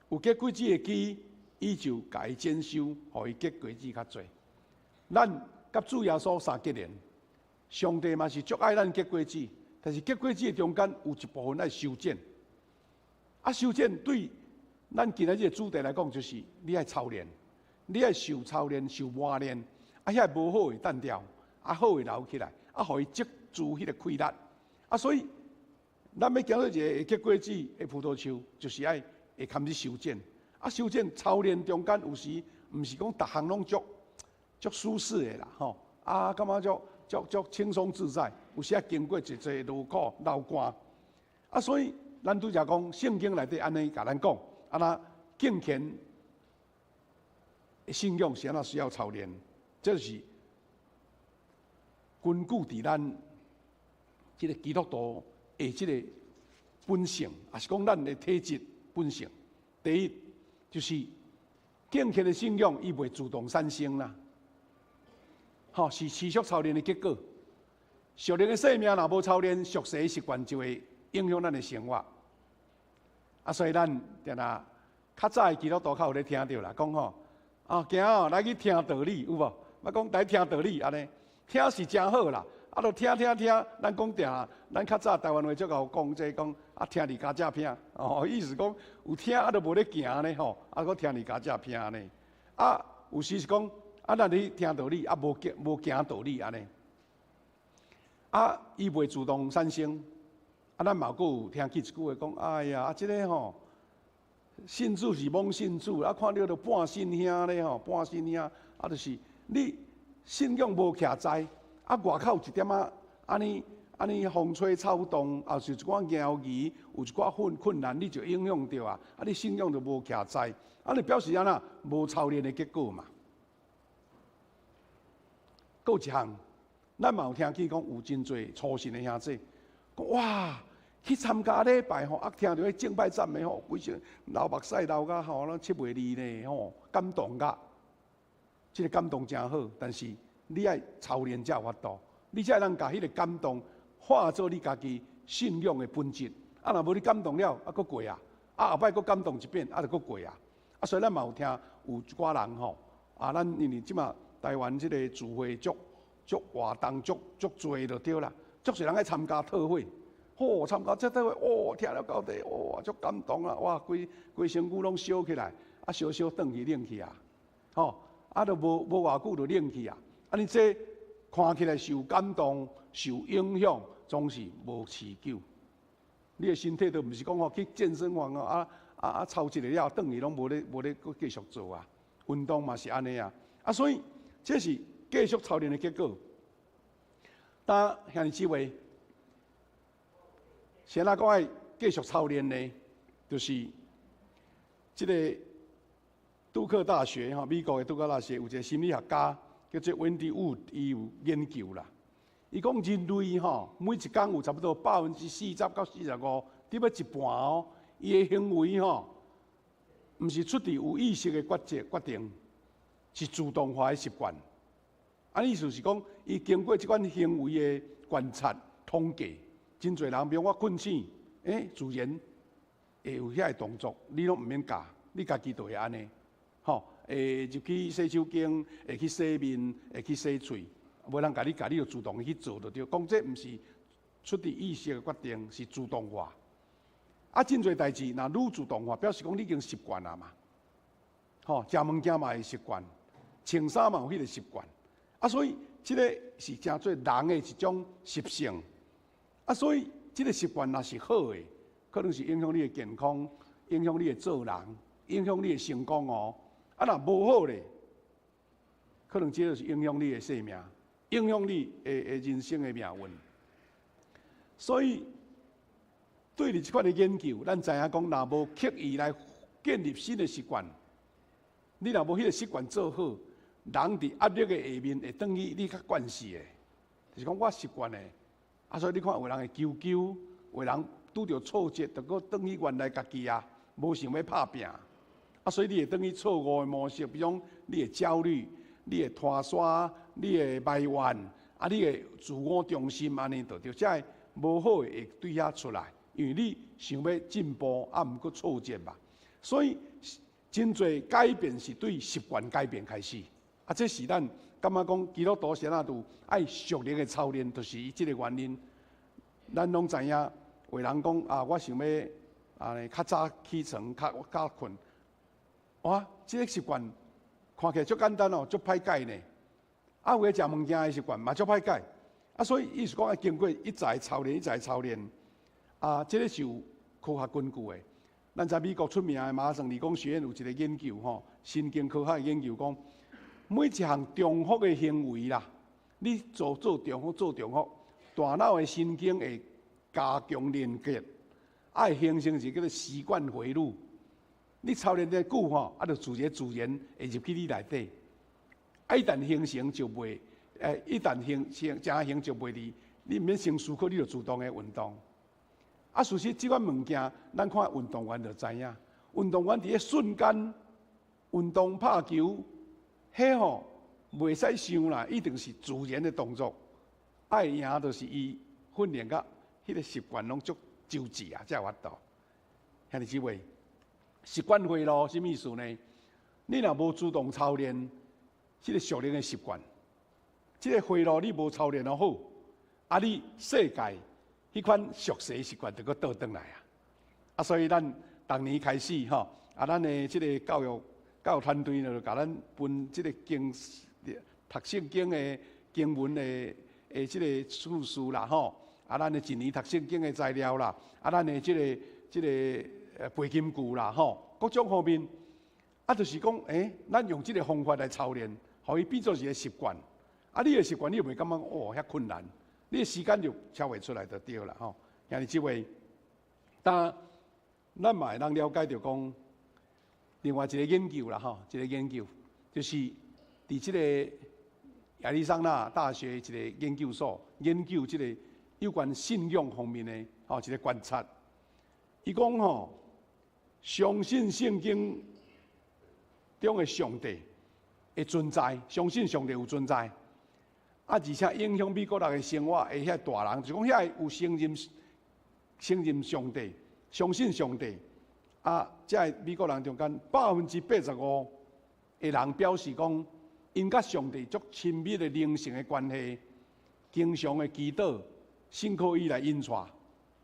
有結果子的枝，伊就共伊剪修，予伊結果子較濟。咱佮主耶穌三結連，上帝嘛是足愛咱結果子，但是結果子的中間有一部分愛修剪。啊，修剪對咱今仔日的主題來講，就是你愛操練，你愛受操練、受磨練，啊，遐無好的澹掉，啊，好的留起來，啊，予伊積聚彼个氣力。啊，所以咱欲行做一个會結果子的葡萄樹，就是愛會堪去修剪。啊，修剪操練中間有時毋是講逐項攏足足舒適的啦，吼。啊，感覺足足足輕鬆自在，有時愛經過濟濟勞苦流汗。啊，所以咱拄才講聖經內底按呢共咱講，啊若敬虔信仰是按怎需要操練，這是根據佇咱這个基督徒的這个本性，抑是講咱的體質本性。第一，就是敬虔的信仰，伊袂自動產生啦，吼，是持續操練的結果。屬靈的生命若無操練，俗世的習慣就會影響咱的生活。啊，所以咱定定較早的基督徒較有咧聽著啦，講吼，啊，行哦，來去聽道理有無？我講來聽道理按呢，聽是誠好啦。啊，著聽聽聽，咱講定，咱較早台灣話足𠢕講這講，啊，聽離家食偏，哦，意思講有聽啊，著無咧行呢吼，啊，閣聽離家食偏呢。啊，有時是講，啊，若你聽道理，啊，無行道理按呢。啊，伊袂自動產生。啊，咱嘛閣有聽見一句話講，哎呀，啊，這个吼，信主是罔信主，啊，看著就半信兄咧吼，半信兄，啊，就是你信仰無徛在，啊，外口一點仔按呢按呢風吹草動，抑是一寡言語，有一寡困難，你就影響著啊，啊，你信仰就無徛在，啊，你表示按怎無操練的結果嘛。閣有一項，咱嘛有聽見講有真濟初信的兄弟，講哇，去參加禮拜吼，啊，聽著彼敬拜讚美吼，規身流目屎流甲吼，攏七袂離呢吼，感動甲，這个感動誠好，但是你愛操練才有法度，你才會當共彼个感動化做你家己信仰的本質。啊，若無你感動了，啊，閣過啊，啊，後擺閣感動一遍，啊，就閣過啊。啊，所以咱嘛有聽有一寡人吼，啊，咱因為這馬台灣這个聚會足足活動足足濟就對啦，足濟人愛參加特會，吼，參加這特會，哦，聽了到底，哇，足感動啦，哇，規規身軀攏燒起來，啊，燒燒轉去冷去啊，吼，啊，就無無偌久就冷去啊，啊，你這看起來受感動、受影響，總是無持久。你的身體都毋是講吼去健身房啊，啊啊啊，操一下了，轉去攏無咧無咧閣繼續做啊。運動嘛是按呢啊，啊，所以這是繼續操練的結果。但兄弟姊妹，先來講愛繼續操練呢，就是這个杜克大學吼，美國的杜克大學有一個心理學家叫做溫迪伍，伊有研究啦。伊講人類吼，每一工有差不多40%到45%，差不多一半哦，伊的行為吼，毋是出佇有意識的抉擇決定，是自動化的習慣。啊，意思是講，伊經過這款行為的觀察統計，真濟人，比如我睏醒，自然會有遐个動作，你攏毋免教，你家己就會按呢，吼，會入去洗手間，會去洗面，會去洗喙，無人共你教，你就自動去做就對。講這毋是出佇意識的決定，是自動化。啊，真濟代誌，若愈自動化，表示講你已經習慣啦嘛。吼，食物件嘛會習慣，穿衫嘛有彼個習慣。啊，所以這个是誠做人的一種習性。啊，所以這个習慣若是好的，可能是影響你的健康，影響你的做人，影響你的成功哦。啊，若無好咧，可能這就是影響你的生命，影響你的人生的命運。所以，對你這款的研究，咱知影講，若無刻意來建立新的習慣，你若無彼个習慣做好，人佇壓力的下面會轉去你較慣勢的，就是講我習慣的。啊，所以你看有人會求救，有人拄著挫折，就閣轉去原來家己啊，無想欲拍拚。啊，所以你會轉去錯誤的模式，比如講你會焦慮，你會拖沙，你會埋怨，啊，你會自我中心，按呢就對，這个無好的會對遐出來，因為你想欲進步，啊，毋過挫折嘛。所以真濟改變是對習慣改變開始。啊，這是咱感覺講基督徒啥仔都愛屬靈的操練，就是伊這个原因。咱攏知影，有人講啊，我想欲按呢較早起床，較早睏。哇，這个習慣看起來足簡單哦，足歹改呢。啊，有的食物件的習慣嘛足歹改。啊，所以意思講愛經過一再操練，一再操練。啊，這个是有科學根據的。咱知美國出名的麻省理工學院有一個研究吼，神經科學的研究講，每一項重複的行為啦，你做做重複做重複，大腦的神經會加強連結，啊會形成一個叫做習慣回路。你操練得久吼，啊，就自然自然會入去你內底。啊，一旦形成就袂，一旦形成成形就袂離，你毋免先思考，你就自動會運動。啊，事實這款物件，咱看運動員就知影，運動員佇彼瞬間運動拍球，彼吼袂使想啦，一定是自然的動作。愛贏就是伊訓練甲彼个習慣攏足周至啊，才有法度。兄弟姊妹，習慣回路啥物意思呢？你若無主動操練，這个屬靈的習慣，這个回路你無操練好，啊，你世界彼款俗世習慣就閣倒轉來啊！啊，所以咱逐年開始吼，啊，咱的這个教育團隊就共咱分這个經，佇讀聖經的經文的這个次數啦，吼，啊，咱的一年讀聖經的材料啦，啊，咱的這個背金句啦，吼，各種方面，啊，就是講，咱用這个方法來操練，予伊變做一个習慣。啊，你的習慣，你就袂感覺哦遐困難，你的時間就超會出來就對啦，吼。兄弟姊妹，但咱嘛會當了解著講，另外一个研究啦，吼，一个研究就是佇這个亞利桑那大學一个研究所研究這个有關信仰方面的吼一个觀察。伊講吼，相信聖經中的上帝的存在，相信上帝有存在，啊，而且影響美國人的生活的遐大人，就講遐有承認上帝，相信上帝，啊，這个美國人中間85%的人表示講，𪜶佮上帝足親密的靈性的關係，經常的祈禱，信靠伊來引帶，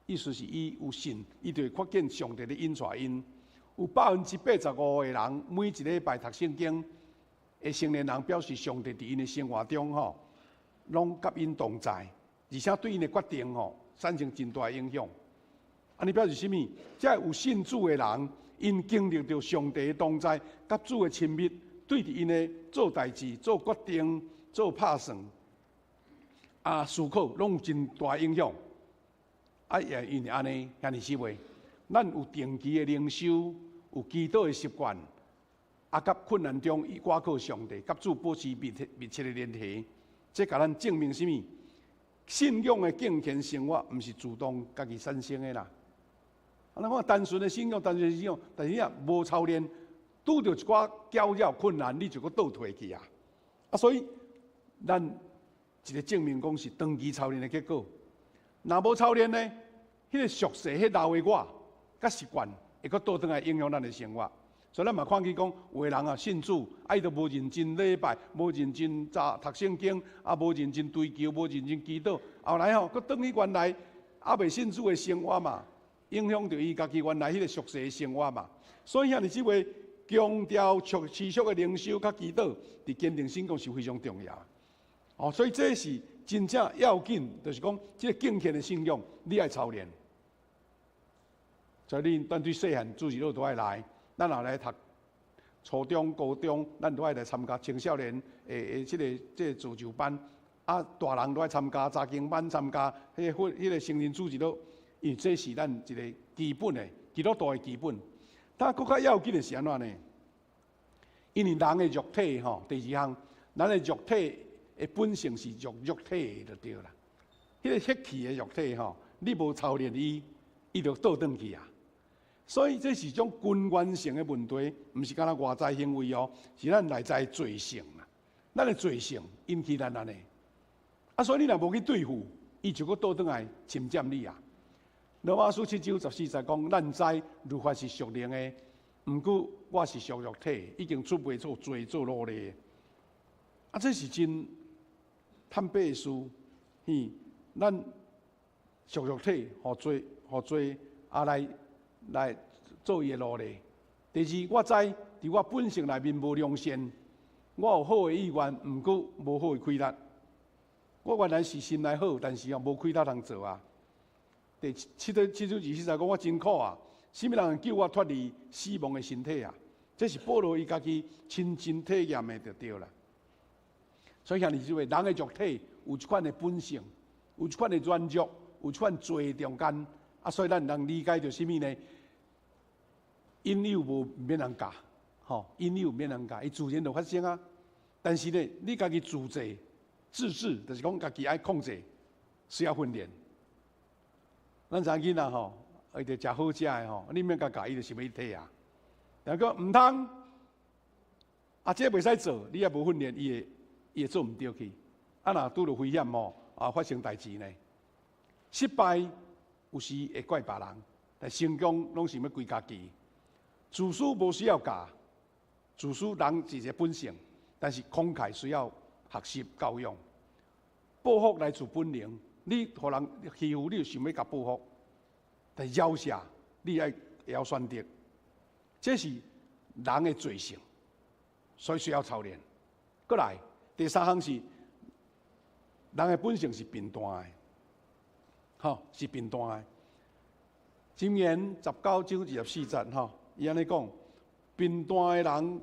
意思是伊有信，伊就會看見上帝咧引帶𪜶。有85%的人每一禮拜讀聖經的成年人表示，上帝佇𪜶的生活中吼，攏佮𪜶同在，而且對𪜶的決定吼產生真大影響。按呢表示啥物？這有信主的人，𪜶經歷著上帝的同在，佮主的親密，對佇𪜶的做代誌、做決定、做拍算、啊思考，攏有真大影響。啊，也因為按呢，兄弟姊妹，咱有定期的靈修，有祈禱的習慣，啊，佮困難中倚靠上帝，佮主保持密切密切的聯繫，這共咱證明啥物？信仰的敬虔生活，毋是自動家己產生的啦。啊，咱講單純的信仰，單純的信仰，但是你若無操練，拄著一寡攪擾困難，你就閣倒退去啊！啊，所以咱一个證明講是長期操練的結果。若無操練呢，彼个俗世、彼老的我，佮習慣會閣倒轉來影響咱的生活。所以咱嘛看見講，有的人啊信主，啊伊都無認真禮拜，無認真查讀聖經，啊無認真追求，無認真祈禱，後來吼，閣轉去原來猶未信主的生活嘛，影響著伊家己原來彼个俗世的生活嘛。所以兄弟姊妹強調持續的靈修佮祈禱，佇堅定信仰是非常重要。哦，所以這是真正要緊，就是講這个敬虔的信仰，你愛操練。所以恁咱對細漢主日學都愛來，咱若來讀初中、高中，咱都愛來參加青少年的這個造就班。啊，大人都愛參加查經班，參加彼個成人主日學，因為這是咱一个基本的基督徒的基本。但閣較要緊的是按怎呢？因為人的肉體吼，第二項，咱的肉體的本性是屬肉體的就對啦。彼个血氣的肉體吼，你無操練伊，伊就倒轉去啊。所以這是一種根源性的問題，毋是干焦外在行為哦，是咱內在罪性啦。咱的罪性引起咱按呢，啊，所以你若無去對付，伊就閣倒轉來侵佔你啊。羅馬書7章14節講，咱知律法是屬靈的，毋過我是屬肉體，已經出賣做罪做奴隸。啊，這是真坦白的事。嘿，咱屬肉體，予罪，予罪啊來做伊的奴隸。第二，我知佇我本性內面無良善，我有好的意願，毋過無好的氣力。我原來是心內好，但是哦無氣力通做啊。第7章24節講，我真苦啊！啥物人救我脫離死亡的身體啊？這是保羅伊家己親身體驗的，就對啦。所以兄弟姊妹，人的肉體有這款的本性，有這款的軟弱，有這款罪中間啊，所以咱通理解著啥物呢？引誘無免人教，吼，引誘免人教，伊自然就發生啊。但是呢，你家己自制、自制，就是講家己愛控制，需要訓練。咱知影囡仔吼，伊就食好食的吼，你免共教，伊就想欲提啊。但講毋通，啊，這袂使做，你也無訓練，伊會做毋著去。啊，若拄著危險吼，啊，發生代誌呢？失敗有時會怪別人，但成功攏是欲歸家己。自私無需要教，自私人是一個本性，但是慷慨需要學習教養。報復來自本能，你予人欺負，你就想欲共報復，但饒恕你愛會曉選擇，這是人的罪性，所以需要操練。閣來，第三項是人的本性是貧惰的，吼，是貧惰的。箴言19章24節，吼，伊按呢講：貧惰的人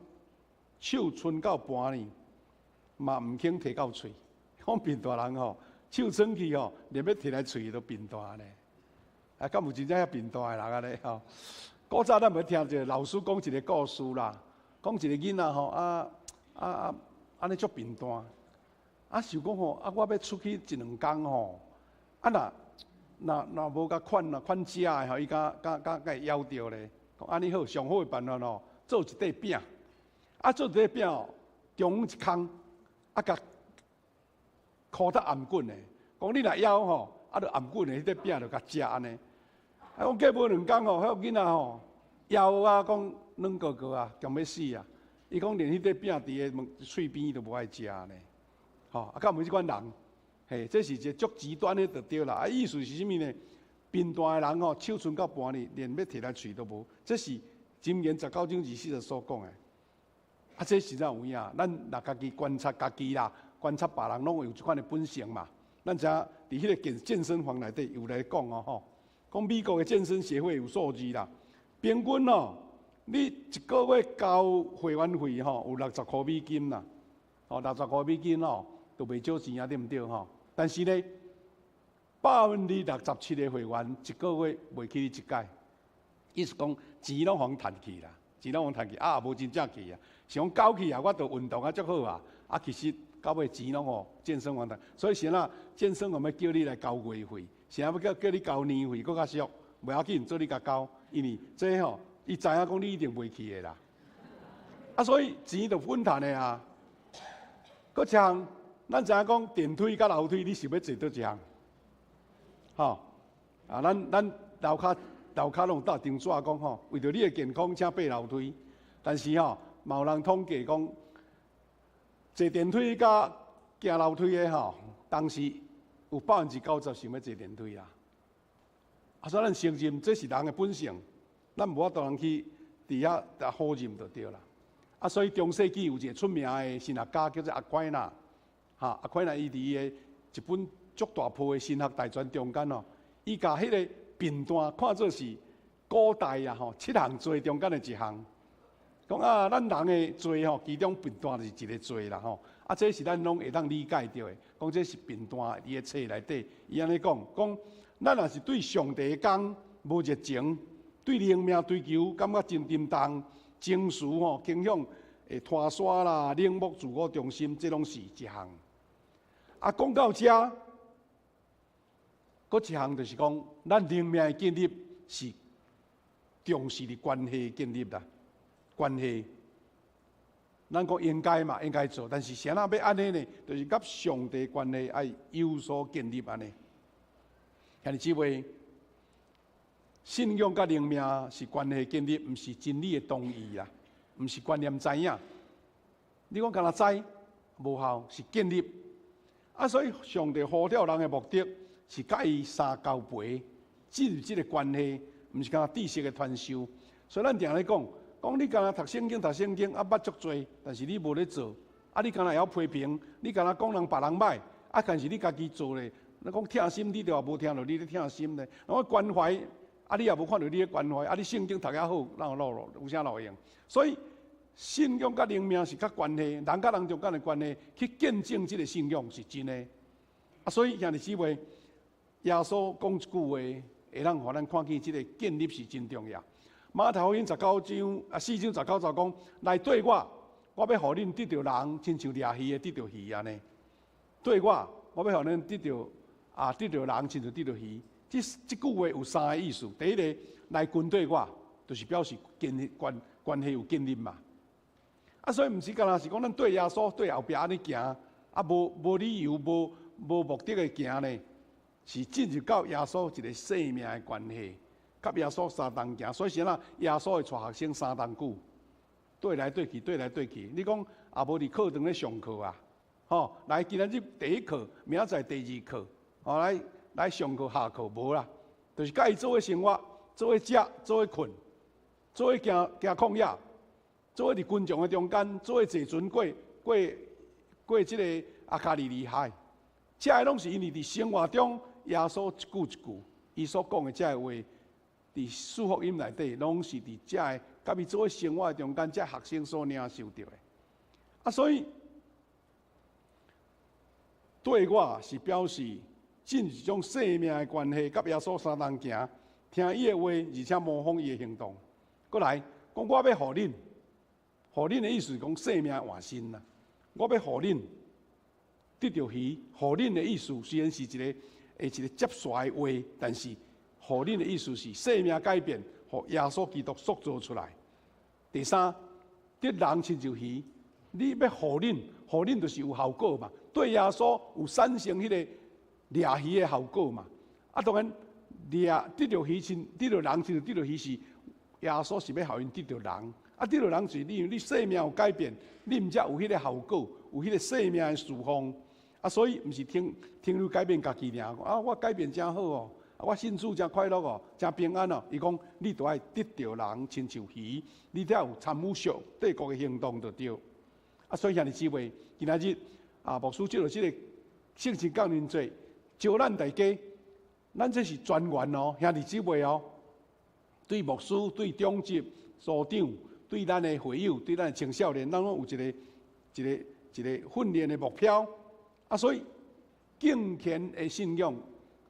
手伸到盤呢，嘛毋肯提到喙。講貧惰人吼，手伸去吼，連欲提來喙都貧惰呢。啊，敢有真正遐貧惰的人按呢吼？古早咱無聽一個老師講一個故事啦，講一個囡仔吼，啊啊啊，按呢足貧惰，啊想講吼，啊我欲出去一兩工吼，啊若若若無共款啊款食的吼，伊敢敢敢敢會枵著咧。講按呢好，上好的辦法吼，做一塊餅，啊做一塊餅哦，中央一空，啊共箍得頷頸的。講你若枵吼，啊就頷頸的彼塊餅就共食按呢。啊講過無兩工吼，彼個囡仔吼枵啊，講軟糊糊啊，強欲死啊。伊講連彼塊餅佇个喙邊都無愛食呢。吼，啊敢有這款人？嘿，這是一個足極端的就對啦。啊，意思是啥物呢？貧惰的人吼，手伸到盤裡，連欲提來喙都無。這是箴言19章24節所講的。啊，這實在有影。咱若家己觀察家己啦，觀察別人，攏會有這款的本性嘛。咱知影佇彼個健健身房內底有來講哦吼，講美國的健身協會有數字啦，平均哦，你一個月交會員費吼，有60箍美金啦，吼六十箍美金哦，都袂少錢啊，對毋對吼？但是呢，67%的會員一個月袂去一擺，意思講錢攏予人趁去啦，錢攏予人趁去，啊也無真正去啊，是講交去啊，我著運動啊足好啊，啊其實到尾錢攏予健身房趁，所以是按怎健身房欲叫你來交月費，是按怎欲叫叫你交年費，閣較俗，袂要緊，做你共交，因為這吼，伊知影講你一定袂去的啦，啊所以錢就穩趁的啊，閣一項。咱知影講電梯佮樓梯，你想欲坐佗一項？吼啊！咱咱樓跤樓跤攏有貼張紙講吼，為著你的健康，請爬樓梯。但是吼，嘛有人統計講，坐電梯佮行樓梯的吼，當時有90%想欲坐電梯啦。啊，所以咱承認這是人的本性，咱無法度通去佇遐否認就對啦。啊，所以中世紀有一個出名的神學家叫做阿奎那。哈，阿奎那伊佇伊的一本足大部的神學大全中間哦，伊共彼個貧惰看做是古代啊吼七項罪中間的一項。講啊，咱人的罪吼，其中貧惰是一個罪啦吼。啊，這是咱攏會當理解著的。講這是貧惰伊的冊內底，伊按呢講，講咱若是對上帝的工無熱情，對靈命追求感覺真沉重，情緒吼傾向會拖捾啦、冷漠、自我中心，這攏是一項。啊，講到遮，閣一項就是講，咱靈命的建立是重視佇關係建立啦，關係。咱講應該嘛，應該做，但是啥人欲按呢呢？就是佮上帝關係愛有所建立按呢。兄弟姊妹，信仰佮靈命是關係建立，毋是真理的同意啦，毋是觀念知影。你講干焦知無效，是建立。啊，所以上帝呼召人的目的是佮伊相交陪，進入這個關係，毋是干焦知識的傳授。所以咱定咧講，講你干焦讀聖經讀聖經啊，捌足濟，但是你無咧做。啊，你干焦會曉批評，你干焦講人別人䆀，啊，但是你家己做咧，你講疼心，你著也無聽著你咧疼心咧。我關懷，啊，你也無看著你咧關懷，啊，你聖經讀遐好，哪有路路有啥路用？所以。信仰佮靈命是較關係，人佮人中間的關係，去見證這個信仰是真的。啊，所以兄弟姊妹，耶穌講一句話，會當予咱看見這個建立是真重要。馬太福音十九章啊四章十九節講，來綴我，我欲予恁得著人，親像掠魚的得著魚按呢。綴我，我欲予恁得著啊，得著人，親像得著魚。這這句話有三個意思。第一個，來跟綴我，就是表示建立關關係有建立嘛。啊，所以毋是干焦是講咱綴耶穌綴後壁按呢行，啊，無無理由、無無目的的行呢，是進入到耶穌一個生命的關係，佮耶穌相同行。所以是按怎，耶穌會帶學生相同久，綴來綴去，綴來綴去。你講也無佇課堂咧上課啊？吼，來今仔日第一課，明仔載第二課，吼來來上課下課無啦，就是佮伊做伙生活，做伙食，做伙睏，做伙行行曠野。做伙佇群眾的中間，做伙坐船過過過這个啊加利利海，這个攏是因為佇生活中耶穌一句一句，伊所講的這个話，佇四福音內底，攏是佇這个佮伊做伙生活的中間，這學生所領受著的。啊，所以對我是表示進入一種生命的關係，佮耶穌相同行，聽伊的話，而且模仿伊的行動。閣來講，我欲予恁，予恁的意思是講生命換新啦。我欲予恁得著魚，予恁的意思雖然是一个會一个接紲的話，但是予恁的意思是生命改變，予耶穌基督塑造出來。第三，得人親像魚，你欲予恁，予恁就是有效果嘛。對耶穌有產生彼個掠魚的效果嘛。啊，當然掠得著魚親，得著人親像得著魚是耶穌是欲予𪜶得著人。啊，得著人是你，你生命有改變，你毋才有彼個效果，有彼個生命的侍奉。啊，所以毋是停停留改變家己爾，啊，我改變誠好哦，我信主誠快樂哦，誠平安哦。伊講你著愛得著人親像魚，你才有參與上帝國的行動就對。啊，所以兄弟姊妹，今仔日啊，牧師藉著這个聖神降臨節，招咱大家，咱這是全員哦，兄弟姊妹哦，對牧師、對長執、組長、對咱的會友、對咱的青少年，咱攏有一個、一個、一个訓練的目標。啊，所以敬虔的信仰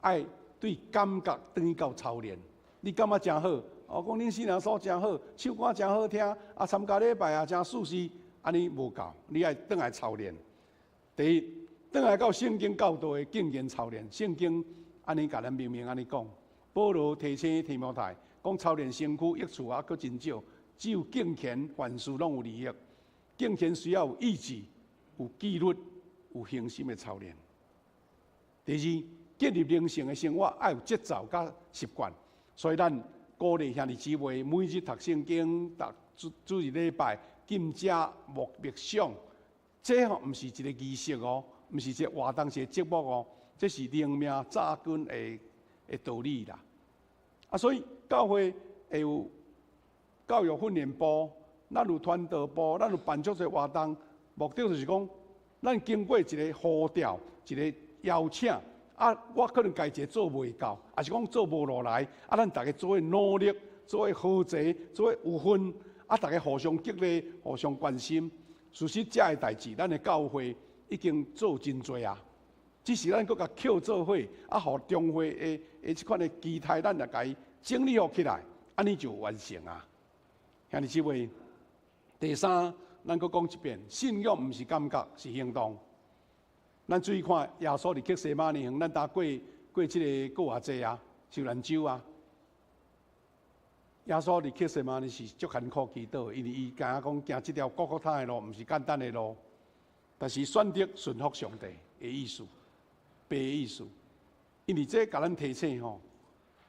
愛對感覺轉去到操練。你感覺誠好，哦，講恁新娘所誠好，唱歌誠好聽，啊，參加禮拜也誠舒適，按呢無夠，你愛轉來操練。第一，轉來到聖經教導的敬虔操練。聖經按呢共咱明明按呢講，保羅提醒提摩太講操練身軀益處啊，閣真少，只有敬虔凡事攏有利益。敬虔需要有意志、有紀律、有恆心的操練。第二，建立靈性的生活愛有節奏佮習慣，所以咱鼓勵兄弟姊妹每日讀聖經、讀主主日禮拜、禁食、默默想，這吼毋是一個儀式哦，毋是一個活動，是一個節目哦，這是靈命扎根的的道理啦。啊，所以教會會有教育訓練部，咱有傳道部，咱有辦足濟活動，目的就是講，咱經過一個呼召，一個邀請，啊，我可能家己一個做袂到，抑是講做無落來，啊，咱逐家做伙努力，做伙合齊，做伙有份，啊，逐家互相激勵，互相關心。事實這个代誌，咱的教會已經做真濟啊，只是咱閣共抾做伙，啊，予中會的的這款的期待，咱來共伊整理好起來，按呢就完成啊。兄弟姊妹，第三，咱閣講一遍，信仰毋是感覺，是行動。咱注意看，耶穌佇客西馬尼園，咱呾過過這个過偌濟啊，受難週啊。耶穌佇客西馬尼是足艱苦祈禱，因為伊知影講行這條各各他的路，毋是簡單的路，但是選擇順服上帝的意思，父的意思。因為這共咱提醒吼，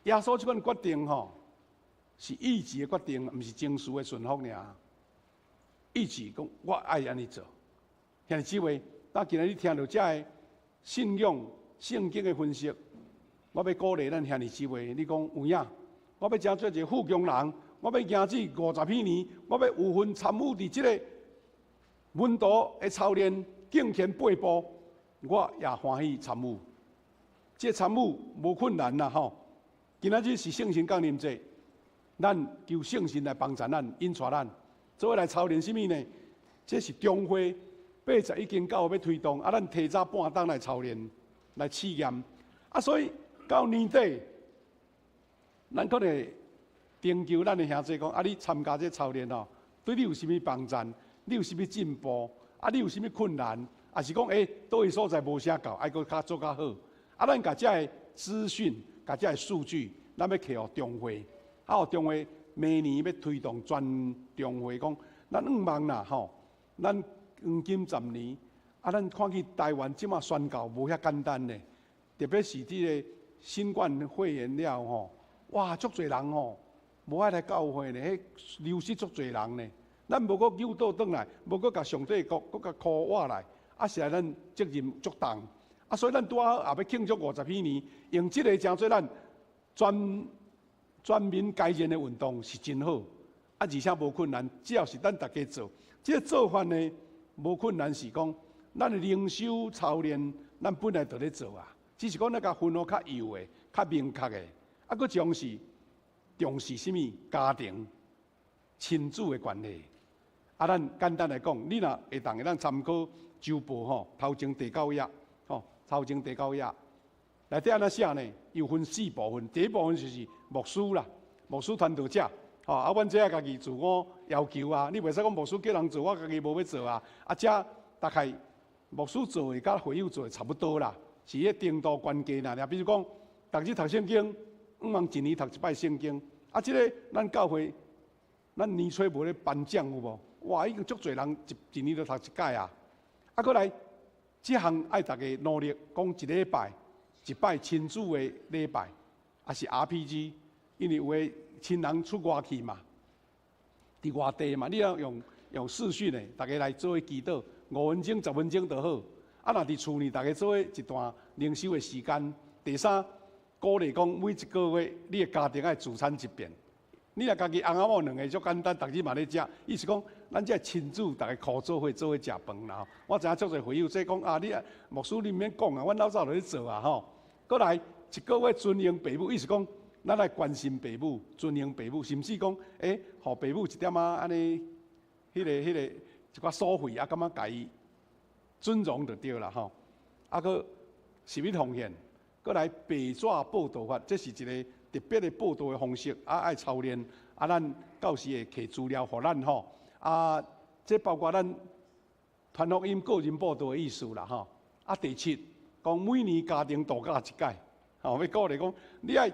耶穌這款決定吼，是意志的決定，毋是情緒的順服爾。意志講我愛按呢做，兄弟姊妹，那今仔日聽著這个信仰聖經的分析，我欲鼓勵咱兄弟姊妹，你講有影？我欲成做一个富強人，我欲行至50彼年，我欲有份參與佇這个門徒的操練、敬虔八步，我也歡喜參與。這參與無困難啦吼！今仔日是聖神降臨節，咱求聖神來幫助咱、引帶咱，做伙來操練啥物呢？這是中會81間教會欲推動，啊，咱提早半冬來操練、來試驗，啊，所以到年底，咱可能會徵求咱的兄弟講，啊，你參加這操練哦，對你有啥物幫助？你有啥物進步？啊，你有啥物困難？抑是講，欸，佗位所在無啥夠，愛閣較做較好。啊，咱共這个資訊、共這个數據，咱欲提予中會，啊，予中會明年欲推動全中會講，咱向望啦吼，咱黃金十年，啊，咱看見台灣這馬宣教無遐簡單呢，特別是這个新冠肺炎了吼，哇，足濟人吼，無愛來教會呢，彼流失足濟人呢。咱無閣誘導轉來，無閣共上帝國閣共箍活來，啊，實在咱責任足重。啊，所以咱拄仔好也欲慶祝50彼年，用這个成做咱全全民皆練的運動是真好，啊，而且無困難，只要是咱逐家做，這个做法呢，無困難是講，咱的靈修操練，咱本來就咧做啊，只是講咱共分予較幼的、較明確的，啊，閣重視重視啥物家庭、親子的關係。啊，咱簡單來講，你若會當會當參考週報吼，頭前第九頁吼，頭前第九頁內底按怎寫呢？有分四部分，第一部分就是牧師啦，牧師傳道者，吼啊，阮這愛家己自我要求啊，你袂使講牧師叫人做，我家己無欲做啊。啊，這大概牧師做的佮會友做的差不多啦，是彼程度關鍵啦。比如講，逐日讀聖經，毋通一年讀一擺聖經。啊，這个咱教會，咱年初無咧頒獎有無？哇，已經足濟人一一年就讀一擺啊！啊，閣來，這項愛逐家努力，講一禮拜一擺親子的禮拜，抑是 RPG，因為有的親人出外去嘛，佇外地嘛，你要用用視訊的，逐家來做伙祈禱，5分鐘、10分鐘就好。啊，若佇厝呢，逐家做伙一段靈修的時間。第三，鼓勵講每一個月你的家庭愛聚餐一遍。你若家己翁仔某兩个足簡單，逐日嘛咧食。意思講，咱這親子逐家箍做伙做伙食飯啦吼。我知影足濟會友這講啊，你啊牧師你毋免講啊，阮老早就咧做啊吼。閣來一個月尊榮爸母，意思講，咱愛關心爸母，尊榮爸母，甚至講，欸，予爸母一點仔按呢，彼个一寡所費啊，感覺共伊尊榮就對啦吼。啊，閣十一奉獻，閣來白紙報道法，這是一个特別的報道的方式，啊，愛操練，啊，咱到時會提資料予咱吼，啊，這包括咱傳福音個人報道的意思啦吼。啊，第七，講每年家庭度假一擺，吼，欲鼓勵講，你愛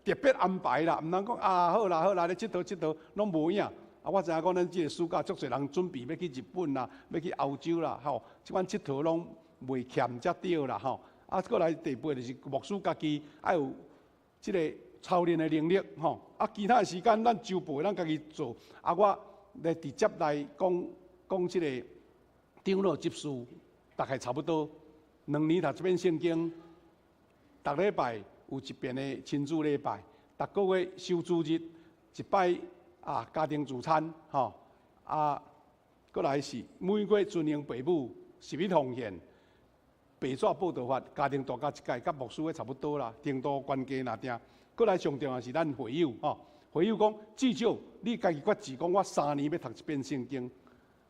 特別安排啦，毋通講啊，好啦好啦，咧𨑨迌𨑨迌攏無影。啊，我知影講咱這个暑假足濟人準備欲去日本啦，欲去歐洲啦，吼，這款𨑨迌攏袂欠才對啦，吼。啊，閣來第八就是牧師家己愛有這个操練的能力，吼。啊，其他的時間咱週報咱家己做。啊，我來直接來講講這个長老執事，大概差不多2年讀一遍聖經，逐禮拜有一遍的親子禮拜，逐個月守主日一擺啊，家庭聚餐，吼。啊，閣來是每月尊榮爸母，十一奉獻。白紙報道法，家庭度假一擺，佮牧師的差不多啦，程度關鍵若定。閣來上重要是咱會友吼，會友講至少你家己決志講，我3年欲讀一遍聖經。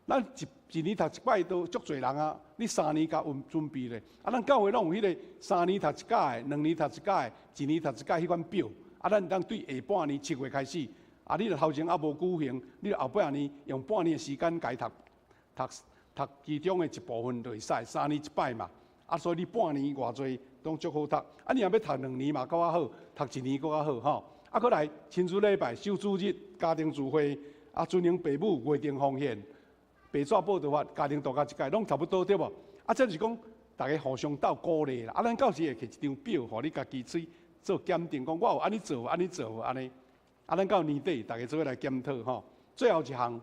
咱一一年讀一擺都足濟人啊，你三年共準備咧。啊，咱教會攏有彼个三年讀一擺的，2年讀一擺的，一年讀一擺彼款表。啊，咱當對下半年7月開始，啊，你若頭前猶無舉行，你後半年用半年的時間共伊讀讀讀其中的一部分就會使，三年一擺嘛。啊，所以你半年偌濟攏足好讀。啊，你若欲讀2年嘛，閣較好；讀一年閣較好吼。啊，閣來親子禮拜、守主日、家庭聚會、啊，尊榮爸母、月定奉獻、白紙報道法、家庭度假一擺，攏差不多對無？啊，這就是講逐家互相鬥鼓勵啦。啊，咱到時會提一張表，予你家己去做檢定，講我有按呢做無，按呢做無按呢。啊，咱到年底，逐家做伙來檢討吼。最後一項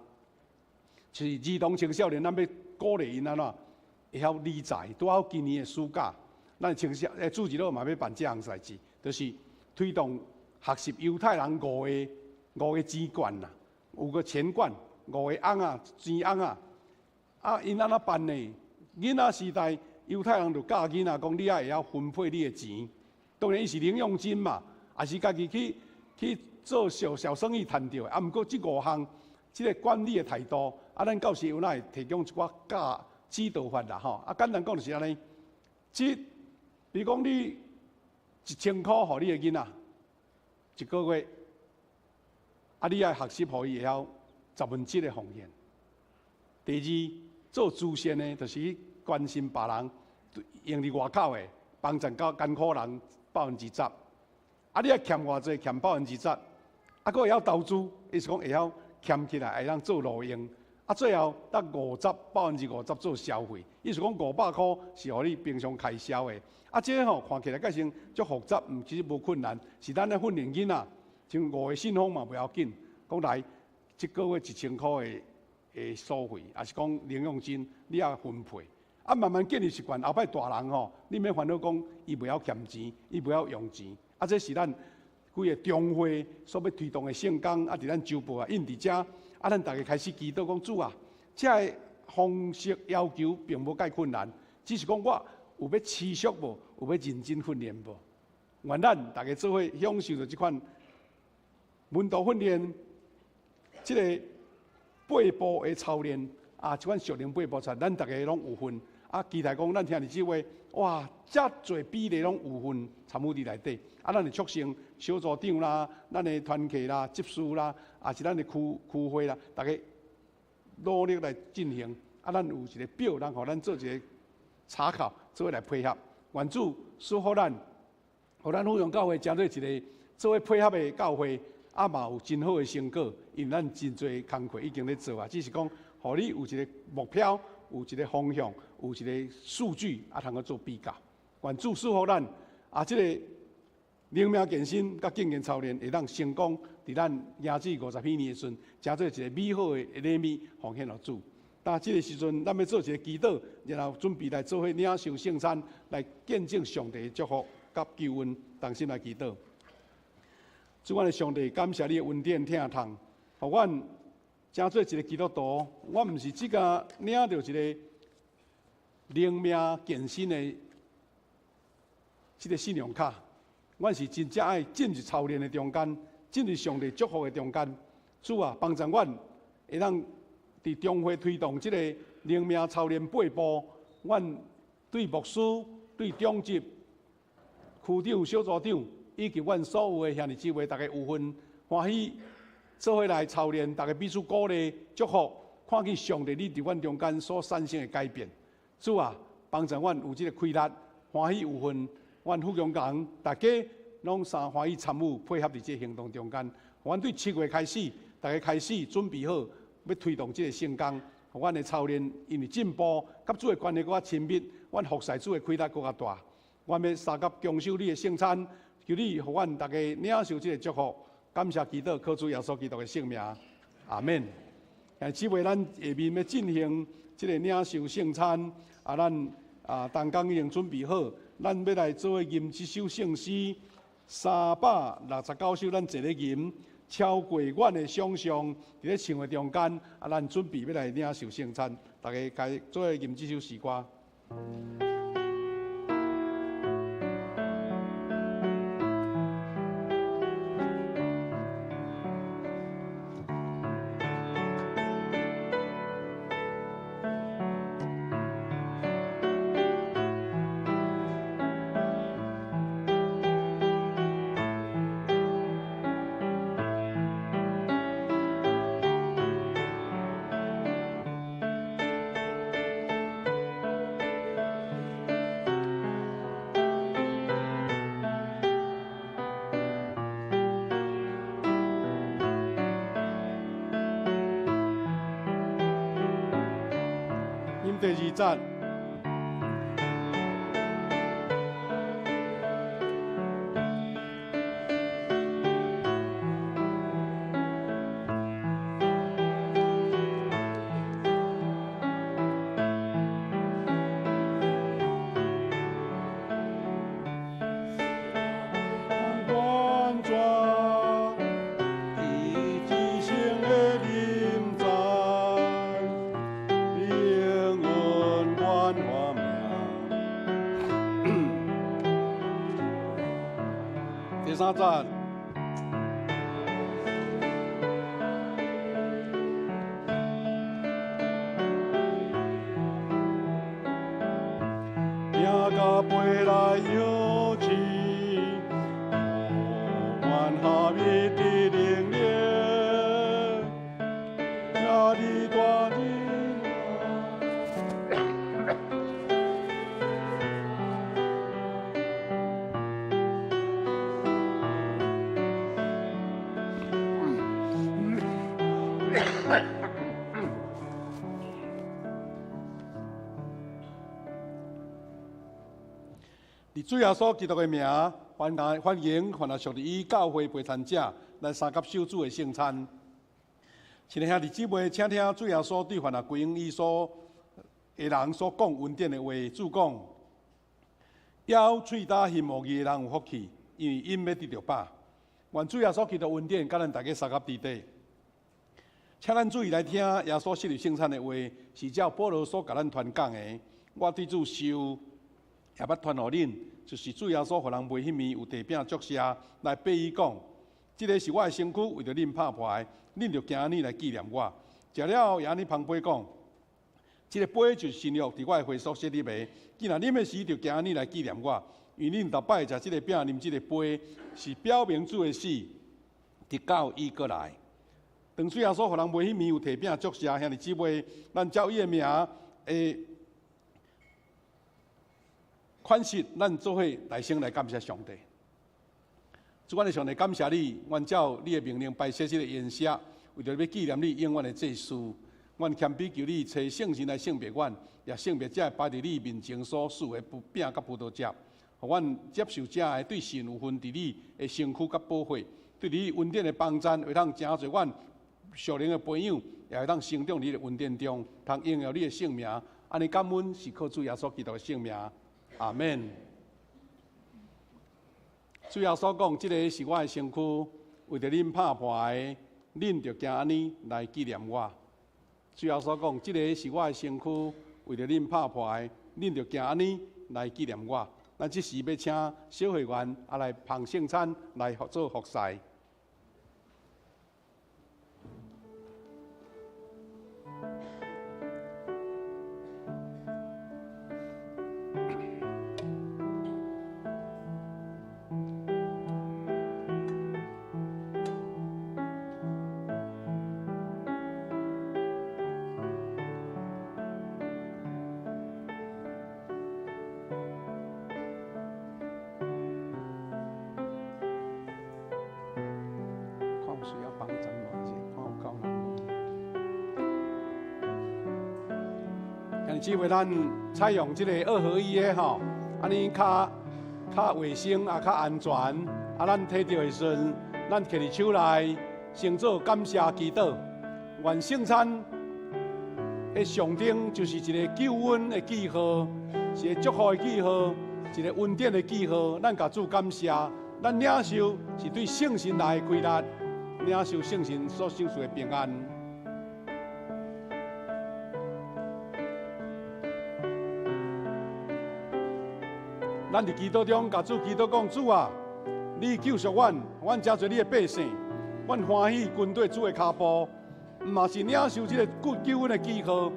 就是兒童青少年，咱欲鼓勵𪜶按怎？會曉理財，拄好今年的暑假，咱青少欸主日學嘛欲辦這項代誌，就是推動學習猶太人五個錢罐啦，五個錢罐，五個甕仔，錢甕仔。啊，𪜶按怎辦呢？囡仔時代，猶太人就教囡仔講，你愛會曉分配你的錢，當然伊是零用金嘛，抑是家己去去做小小生意趁著的。啊，毋過這五項，這个管理的態度，啊，咱到時有哪會提供一寡教指導法啦，吼。啊，簡單講就是按呢，這比如講你1000箍予你的囡仔，一個月，啊，你愛學習予伊會曉1/10的奉獻。第二，做慈善的，就是去關心別人，用佇外口的，幫助較艱苦人10%。啊，你愛欠偌濟，欠百分之十。啊，閣會曉投資，意思講會曉儉起來，會當做路用。啊，最後得五十50%做消費，意思講500箍是予你平常開銷的。啊，這个吼看起來較像足複雜，毋其實無困難，是咱咧訓練囡仔，像五個信封嘛袂要緊，講來這個月1000箍的所費，抑是講零用金，你愛分配。啊，慢慢建立習慣，後擺大人吼，你免煩惱講伊袂曉儉錢，伊袂曉用錢。啊，這是咱規個中會所欲推動的聖工，啊，佇咱週報啊印佇遮。啊，咱逐家開始祈禱講主啊，這个方式要求並無介困難，只是講我有欲持續無，有欲認真訓練無。願咱逐家做伙享受著這款門徒訓練，這个八步的操練啊，這款屬靈八步操，咱逐家攏有份。啊，期待講咱兄弟姊妹，哇，遮濟比例攏有份參與佇內底。啊，咱會促成小組長啦，咱的團契啦、執事啦，也是咱的區區會啦，逐家努力來進行。啊，咱有一个表，人予咱做一个查考，做伙來配合。願主賜福咱，予咱富陽教會成做一个做伙配合的教會，啊嘛有真好的成果，因為咱真濟工課已經咧做啊，只是講，予你有一个目標，有一个方向，有一个數據，啊，通去做比較。願主賜福咱，啊，這个靈命健身佮敬虔操練會當成功，佇咱行至五十禧年的時陣，成做一个美好的禮物奉獻予主。但這个時陣，咱欲做一个祈禱，然後準備來做伙領受聖餐，來見證上帝的祝福佮救恩，同心來祈禱。主，阮的上帝，感謝你的恩典疼痛，予阮成做一个基督徒。我毋是只共領著一个靈命健身的這个信用卡，阮是真正愛進入操練的中間，進入上帝祝福的中間。主啊，幫助阮會當佇中會推動這个靈命操練八步，阮對牧師、對長執、區長、小組長，以及阮所有的兄弟姊妹，逐家有份歡喜做伙來操練，逐家彼此鼓勵、祝福，看見上帝你佇阮中間所產生的改變。主啊，幫助阮有這个氣力，歡喜有份，阮富強人逐家攏三歡喜參與配合佇這个行動中間。阮對7月開始，逐家開始準備好，欲推動這个聖工，予阮的操練因為進步，佮主的關係閣較親密，阮服侍主的氣力閣較大。阮欲相佮共守你的聖餐，求你予阮逐家領受這个祝福。感謝祈禱，靠主耶穌基督的聖名，阿們。兄弟姊妹，咱下面欲進行這个領受聖餐，啊，咱啊，同工已經準備好，咱欲來做伙吟這首聖詩369首，咱坐咧吟，超過阮的想象，佇咧唱的中間，啊，咱準備欲來領受聖餐，逐家來做伙吟這首詩歌。第二節。第三節。行到飞來摇去，予阮合一的靈力，也你大日。主耶穌基督的名，歡迎歡迎凡若屬於教會陪餐者來相佮守主的聖餐。親愛兄弟姊妹，請聽主耶穌對凡若歸向伊所的人所講恩典的話。主講：枵喙焦行無義的人有福氣，因為𪜶欲得著飽。願主耶穌基督恩典，佮咱逐家相佮佇底。請咱注意來聽耶穌設立聖餐的話，是照保羅所共咱傳講的。我對主受，也捌傳予恁，就是主耶穌予人賣彼暝有提餅祝謝，來比喻講：這个是我的身軀，為著恁拍破的，恁著行按呢來紀念我。食了後，也按呢捧杯講：這个杯就是新約，佇我的血所設立的。既若啉的時，就行按呢來紀念我。因為恁逐擺食這个餅、啉這个杯，是表明主的死，直到伊閣來。當主耶穌予人賣彼暝有提餅祝謝，兄弟姊妹，咱照伊的名的款式，咱做伙來先來感謝上帝。主，阮的上帝，感謝你，阮照你的命令擺設這个筵席，為著欲紀念你永遠的祭司。阮謙卑求你，差聖神來聖別阮，也聖別這个擺佇你面前所賜的餅佮葡萄汁，予阮接受這个對神有份佇你的身軀佮寶血，對你恩典的幫贊，會當成就阮屬靈的培養，也會當成長佇你的恩典中，通榮耀你的聖名。按呢感恩是靠主耶穌基督的聖名，阿們。主耶穌講：這个是我的身軀，為著恁拍破的，恁著行按呢來紀念我。主耶穌講：這个是我的身軀，為著恁拍破的，恁著行按呢來紀念我。咱這時欲請小會員來捧聖餐來做服侍。看有需要幫助無？還是看有夠人無？兄弟姊妹，咱採用這个二合一的吼，按呢較較衛生也較安全。啊，咱提著的時陣，咱摕佇手內，先做感謝祈禱。願聖餐的象徵就是一个救恩的記號，是一个祝福的記號，一个恩典的記號。咱共主感謝，咱領受是對聖神來的規律，領受聖神所賞賜的平安。咱佇祈禱中，共主祈禱講：主啊，你救贖阮，阮成做你的百姓，阮歡喜跟綴主的跤步，毋嘛是領受這个救恩的記號，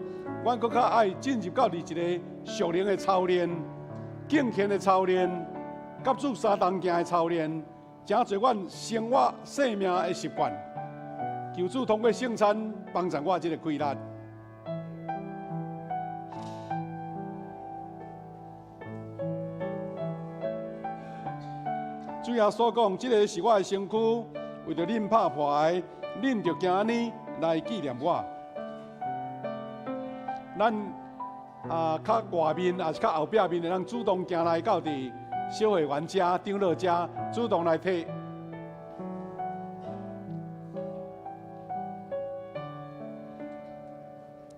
阮閣較愛進入到佇一个屬靈的操練、敬虔的操練、佮主相同行的操練，成做阮生活生命的習慣。求主通過聖餐幫助我這个規律。主耶穌講：這个是我的身軀，為著恁拍破的，恁著行按呢來紀念我。咱較外面，抑是較後壁面的人，主動行來到佇小會員遮、長老遮，主動來提。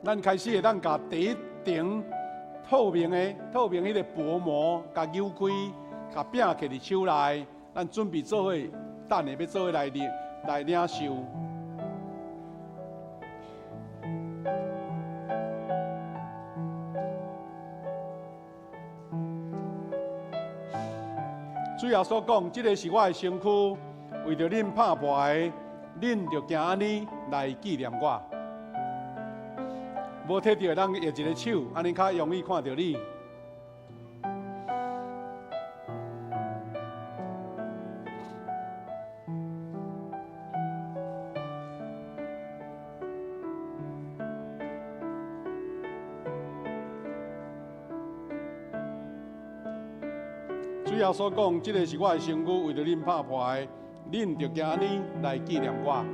咱開始會當共第一層透明的、透明彼个薄膜，共扭開，共餅摕佇手內，咱準備做伙，等下欲做伙來領來領受。主耶穌講：這个是我的身軀，為著恁拍破的，恁著行按呢來紀念我。無提著的人用一个手，按呢較容易看著你。主耶穌講：這个是我的身軀，為著恁拍破的，恁著行按呢來紀念我。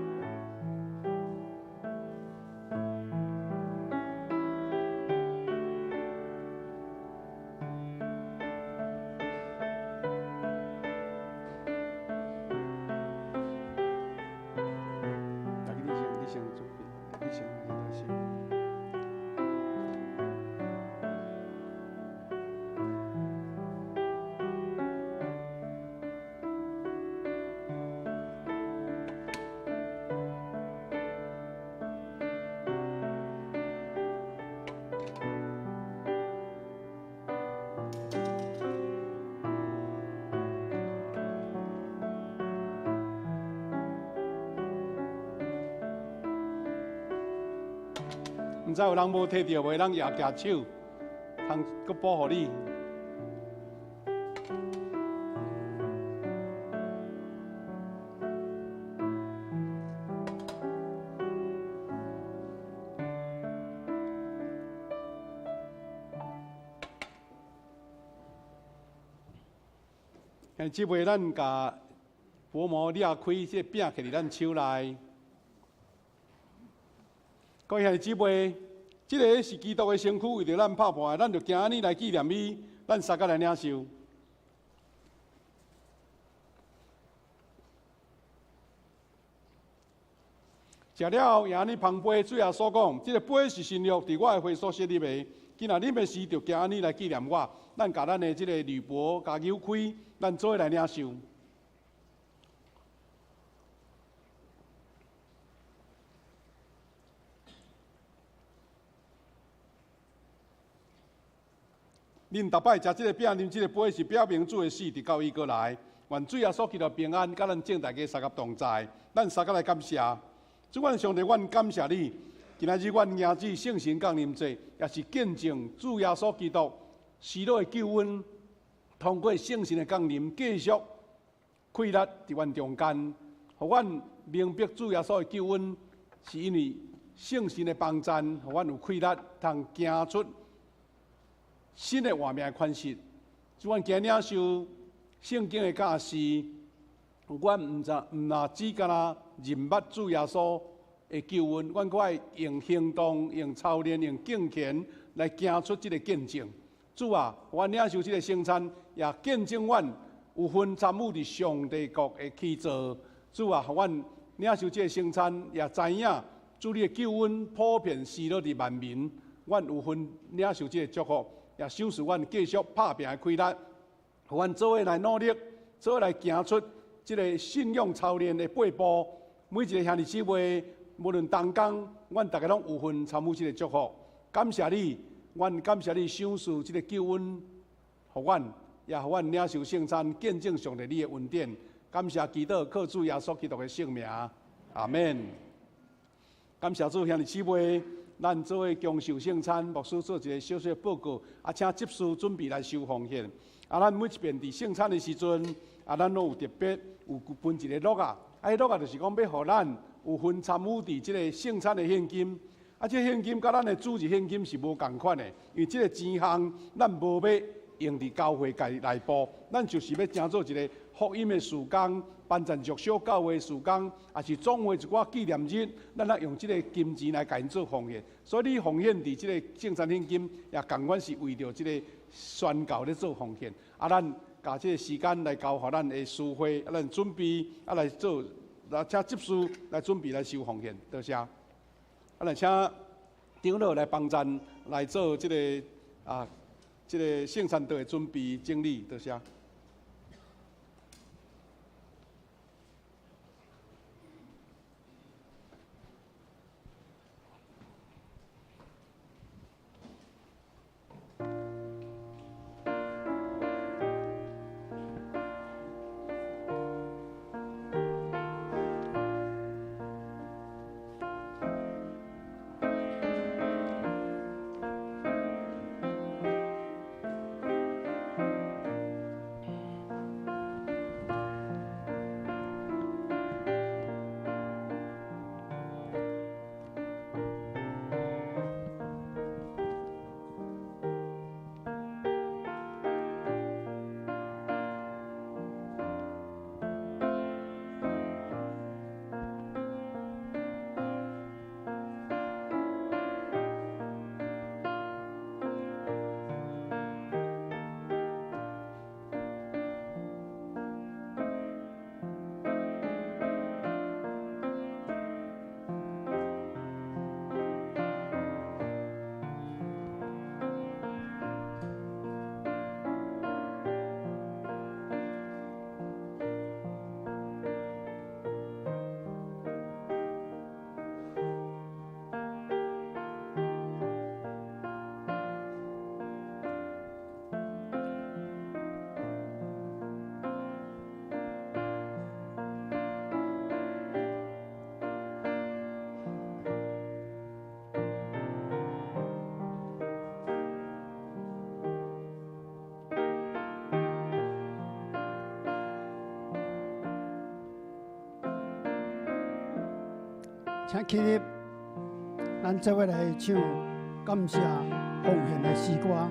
你先準備，你先來就是。毋知有人無提著無，咱也舉手，通閣補予你。這回咱共薄膜裂開，這個餅摕佇咱手內。各位兄弟姊妹，這个是基督的身軀，為著咱拍破的，咱就行按呢來紀念伊，咱相佮來領受。食了後，也按呢捧杯，主耶穌講：這个杯是新約，佇我的血所設立的。今仔啉的時，就行按呢來紀念我。咱共咱的這个鋁箔共扭開，咱做伙來領受。恁逐擺食這个餅、啉這个杯，是表明主的死，直到伊閣來。願主耶穌基督平安，佮咱眾大家相佮同在。咱相佮來感謝主，阮上帝，阮感謝你。今仔日阮迎接聖神降臨節，也是見證主耶穌基督施捨的救恩，通過聖神的降臨，繼續氣力佇阮中間，予阮明白主耶穌的救恩是因為聖神的幫贊，予阮有氣力通行出新的活命的款式。主，阮今領受聖經的教示，阮毋知毋若只干焦認捌主耶穌的救恩，阮閣愛用行動、用操練、用敬虔來行出這个見證。主啊，阮領受這个聖餐，也見證阮有份參與佇上帝國的起造。主啊，予阮領受這个聖餐，也知影主你的救恩普遍施落佇萬民。阮有份領受這个祝福，也賞賜阮繼續拍拚的氣力，予阮做伙來努力，做伙來行出這个信仰操練的八步。每一个兄弟姊妹，無論同工，阮逐家攏有份參與這个祝福。感謝你，阮感謝你賞賜這个救恩，予阮，也予阮領受聖餐，見證上帝你的恩典。感謝祈禱，靠主耶穌基督的聖名，阿們。感謝主，兄弟姊妹，咱做伙共受聖餐，牧師做一个小小的報告，啊，請執事準備來收奉獻。啊，咱每一遍佇聖餐的時陣，啊，咱攏有特別有分一个橐仔，啊，彼橐仔就是講欲予咱有份參與佇這个聖餐的獻金。啊，這個獻金佮咱的主日獻金是無仝款的，因為這个錢項咱無欲用佇教會界內部，咱就是欲成做一个福音的事工，幫贊弱小教會事工，也是總會一寡紀念日，咱來用這个金錢來共𪜶做奉獻。所以你奉獻佇這个聖餐獻金，也仝款是為著這个宣教咧做奉獻。啊，咱共這个時間來交予咱的司會，啊，咱準備啊來做，來請執事來準備來收奉獻，多謝。啊，來請長老來幫贊來做這个啊，這个聖餐桌的準備整理，多謝。請起立，咱做伙來唱感謝奉獻的詩歌。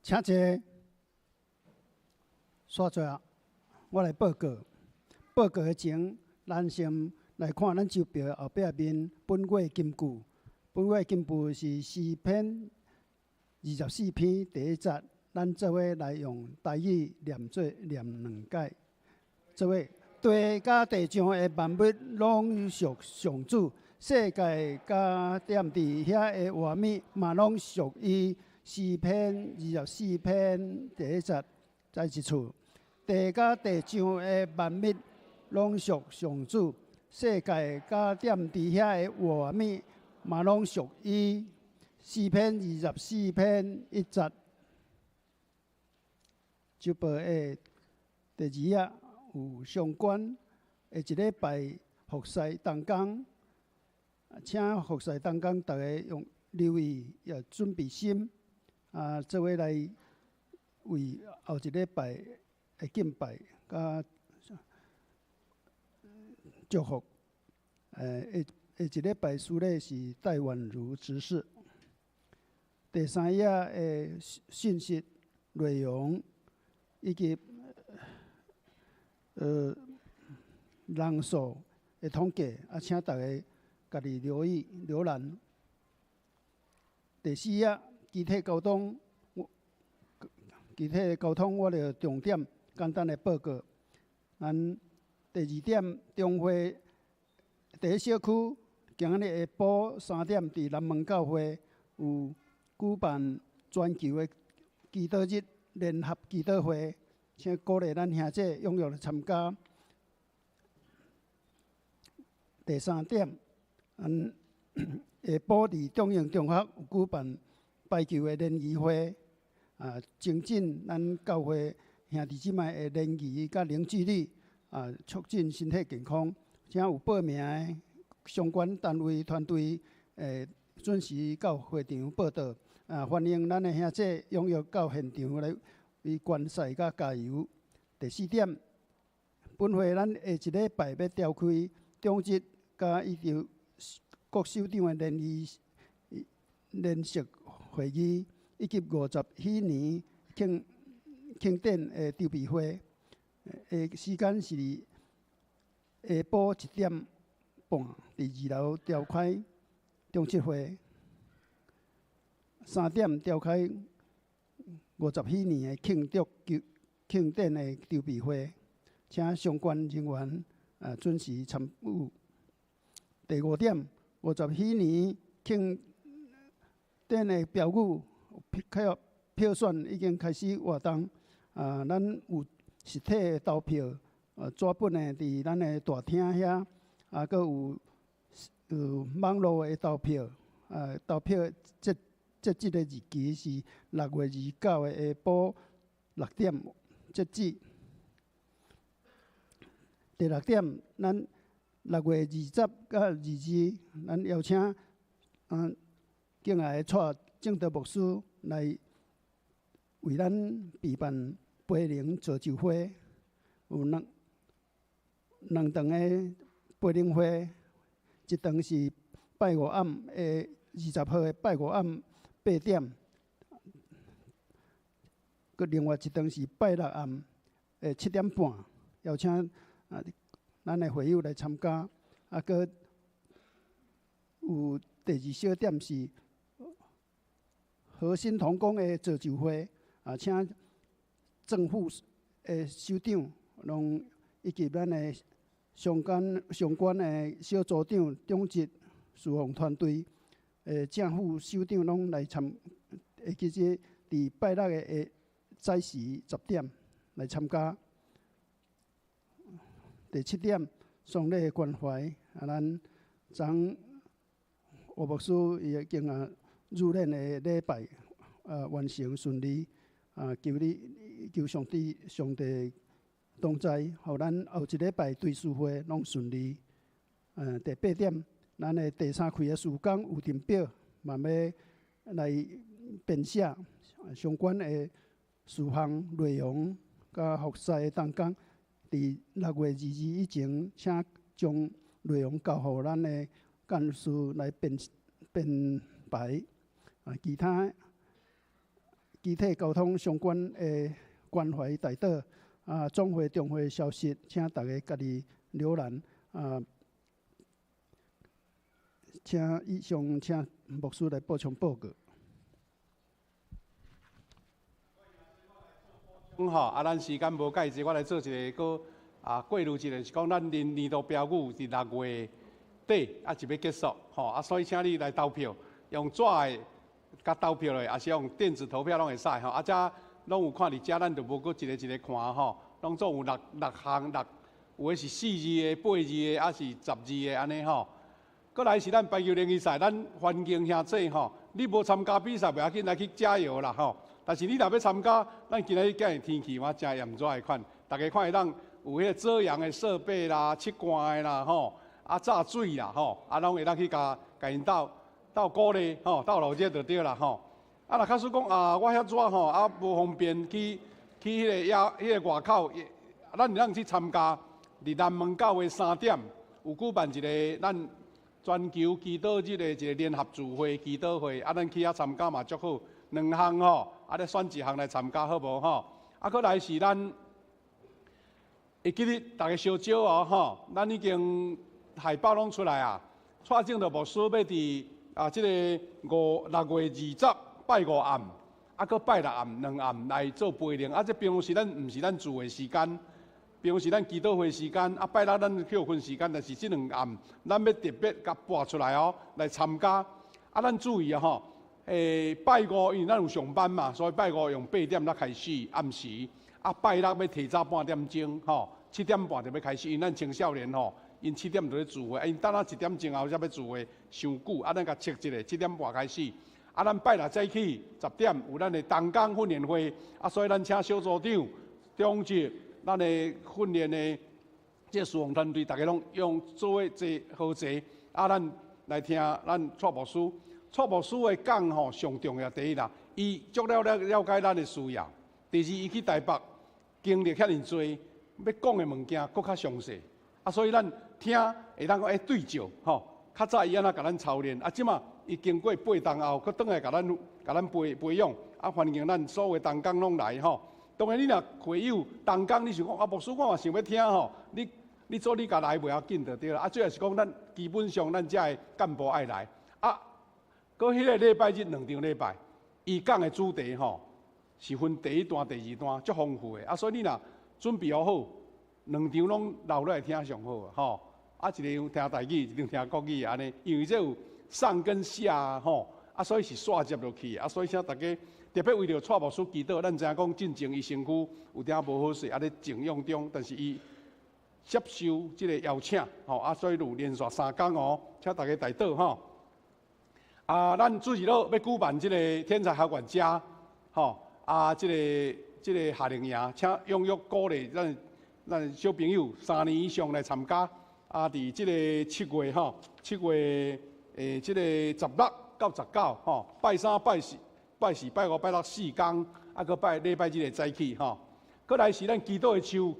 請坐，煞做，我來報告。報告的前，咱先來看咱周表後壁面本月金句。本月金句是詩篇24篇第一節，咱做伙來用台語念做念兩擺。做伙，地佮地上的萬物攏屬上主，世界佮踮佇遐的活物嘛攏屬伊。詩篇24篇第一節，再一次，地佮地上的萬物攏屬上主，世界佮踮佇遐的活物嘛攏屬伊。詩篇24篇1節，周報的第二頁有相關的一禮拜服事同工，請服事同工逐家用留意，也準備心。啊，做伙來為後一禮拜的敬拜佮祝福。下下一禮拜司禮是戴婉如執事。第三頁的信息內容以及人數的統計，啊，請逐家家己留意瀏覽。第四頁。機體溝通，機體溝通，我著重點簡單的報告。咱第二點，中會第一小區今仔日下晡3點，佇南門教會有舉辦全球的祈禱日聯合祈禱會，請鼓勵咱兄弟踴躍來參加。第三點，下晡佇中英中學有舉辦排球的聯誼會，啊，增進咱教會兄弟姊妹的聯誼佮凝聚力，啊，促進身體健康。請有報名的相關單位團隊，準時到會場報到。啊，歡迎咱的兄弟踴躍到現場來為觀賽佮加油。第四點，本會咱下一禮拜欲召開長執佮以及各首長的聯誼聯席會議，以及50禧年慶慶典的籌備會，的時間是下晡1點半，佇二樓召開長執會。3點召開50禧年的慶祝慶典的籌備會，請相關人員啊準時參與。第五點，50禧年慶典的標語票票選已經開始活動，啊，咱有實體的投票，紙本的佇咱的大廳遐，啊，閣有有網路的投票，啊，投票截截止的日期是6月29的下晡6點截止。第六點，咱6月20佮22，咱邀請敬愛的蔡正德牧師來為咱備辦培靈造就會，有兩兩場的培靈會，一場是拜五暗的20號的拜五暗8點，閣另外一場是拜六暗的7點半，邀請啊咱的會友來參加，啊，閣有第二小點是核心同工的造就會，啊，請政府的首長，攏以及咱的相關相關的小組長、長執、事奉團隊，正副首長攏來參，會記這佇拜六的下早時10點來參加。第七點，喪禮的關懷，啊，咱昨吳牧師伊已經啊入殮的禮拜啊完成順利，啊，求你求上帝上帝同在，予咱後一禮拜追思會攏順利。第八點，咱的第三開的事工有陣表，嘛欲來編寫相關的事項內容，佮服侍的同工，佇6月22日以前，請將內容交予咱的幹事來編編排。啊，其他機體交通相關的關懷代禱，啊，總會中會消息，請大家家己瀏覽。啊，請以上請牧師來補充報告。吼，啊，咱時間無介濟，我來做一个閣啊過濾一下，是講咱年年度標語佇6月底啊就欲結束，吼啊，所以請你來投票，用紙的共投票咧，抑是用電子投票攏會使吼。啊，遮攏有看佇遮，咱就無閣一个一個看吼，攏總有六六項六，有的是四字的、八字的，抑是10字的按呢吼。閣來是咱排球聯誼賽，咱環境兄弟吼，你無參加比賽袂要緊，來去加油啦吼。但是你若欲參加，咱今仔日今日天氣嘛誠炎熱的款，逐家看會當有彼个遮陽的設備啦、拭汗的啦吼，啊炸水啦吼，啊攏會當去共共𪜶鬥鬥鼓勵吼，鬥鬧熱就對啦吼。啊若假使講啊，我遐熱吼，啊無方便去去彼个野彼个外口，咱會當去參加。佇南門教會3點有舉辦一个咱全球祈禱日的一个聯合聚會祈禱會，啊，咱去遐參加嘛足好。兩項吼，啊，你選一項來參加好無吼？啊，閣來是咱會記得逐家相招哦吼，咱已經海報攏出來啊。蔡正道牧師欲佇啊，這个五6月20拜五暗，啊，閣拜六暗兩暗來做培靈。啊，這平常時咱毋是咱聚會時間，平常時咱祈禱會時間，啊，拜六咱歇睏時間，但是這兩暗咱欲特別共撥出來哦，來參加。啊，咱注意啊吼。拜五因為咱有上班嘛，所以拜五用8點才開始暗時。啊，拜六欲提早半點鐘，吼，7點半就欲開始。因為咱青少年吼，𪜶七點就咧聚會，啊，𪜶等啊1點鐘後才欲聚會，傷久。啊，咱共設一下，七點半開始。啊，咱拜六早起10點有咱的同工訓練會，啊，所以咱請小組長、長執，咱的訓練的這事奉團隊，逐家攏用做伙坐好坐。啊，咱來聽咱蔡牧師。蔡牧師的講吼上重要第一啦，伊足了了了解咱的需要。第二，伊去台北經歷遐爾濟，欲講的物件閣較詳細。啊，所以咱聽會當講欸對照吼。較早伊按怎共咱操練，啊，這馬伊經過八冬後，閣轉來共咱共咱培培養。啊，歡迎咱所有同工攏來吼。當然，你若會友同工，你想講啊，牧師我嘛想欲聽吼，你你做你家來袂要緊就對啦。啊，主要是講咱基本上咱遮的幹部愛來。啊，閣彼个禮拜日兩場禮拜，伊講的主題吼是分第一段、第二段，足豐富的。啊，所以你若準備好好，兩場攏留落來聽上好啊，吼。啊，一個聽台語，一場聽國語按呢，因為這有上跟下吼，啊，所以是紲接落去。啊，所以請逐家特別為著蔡牧師祈禱，咱知影講進前伊身軀有點無好勢，啊咧靜養中，但是伊接受這个邀請，吼，啊，所以有連續三工哦，請逐家代禱吼。啊，咱主日欲舉辦這个天才好管家，吼，啊，這个這个夏令營，請踴躍鼓勵咱咱小朋友3年以上來參加。啊，佇這个七月吼，七月這个16到19吼，拜三、拜四、拜四、拜五、拜六四工，啊，閣拜禮拜日的早起吼。閣來是咱祈禱的樹，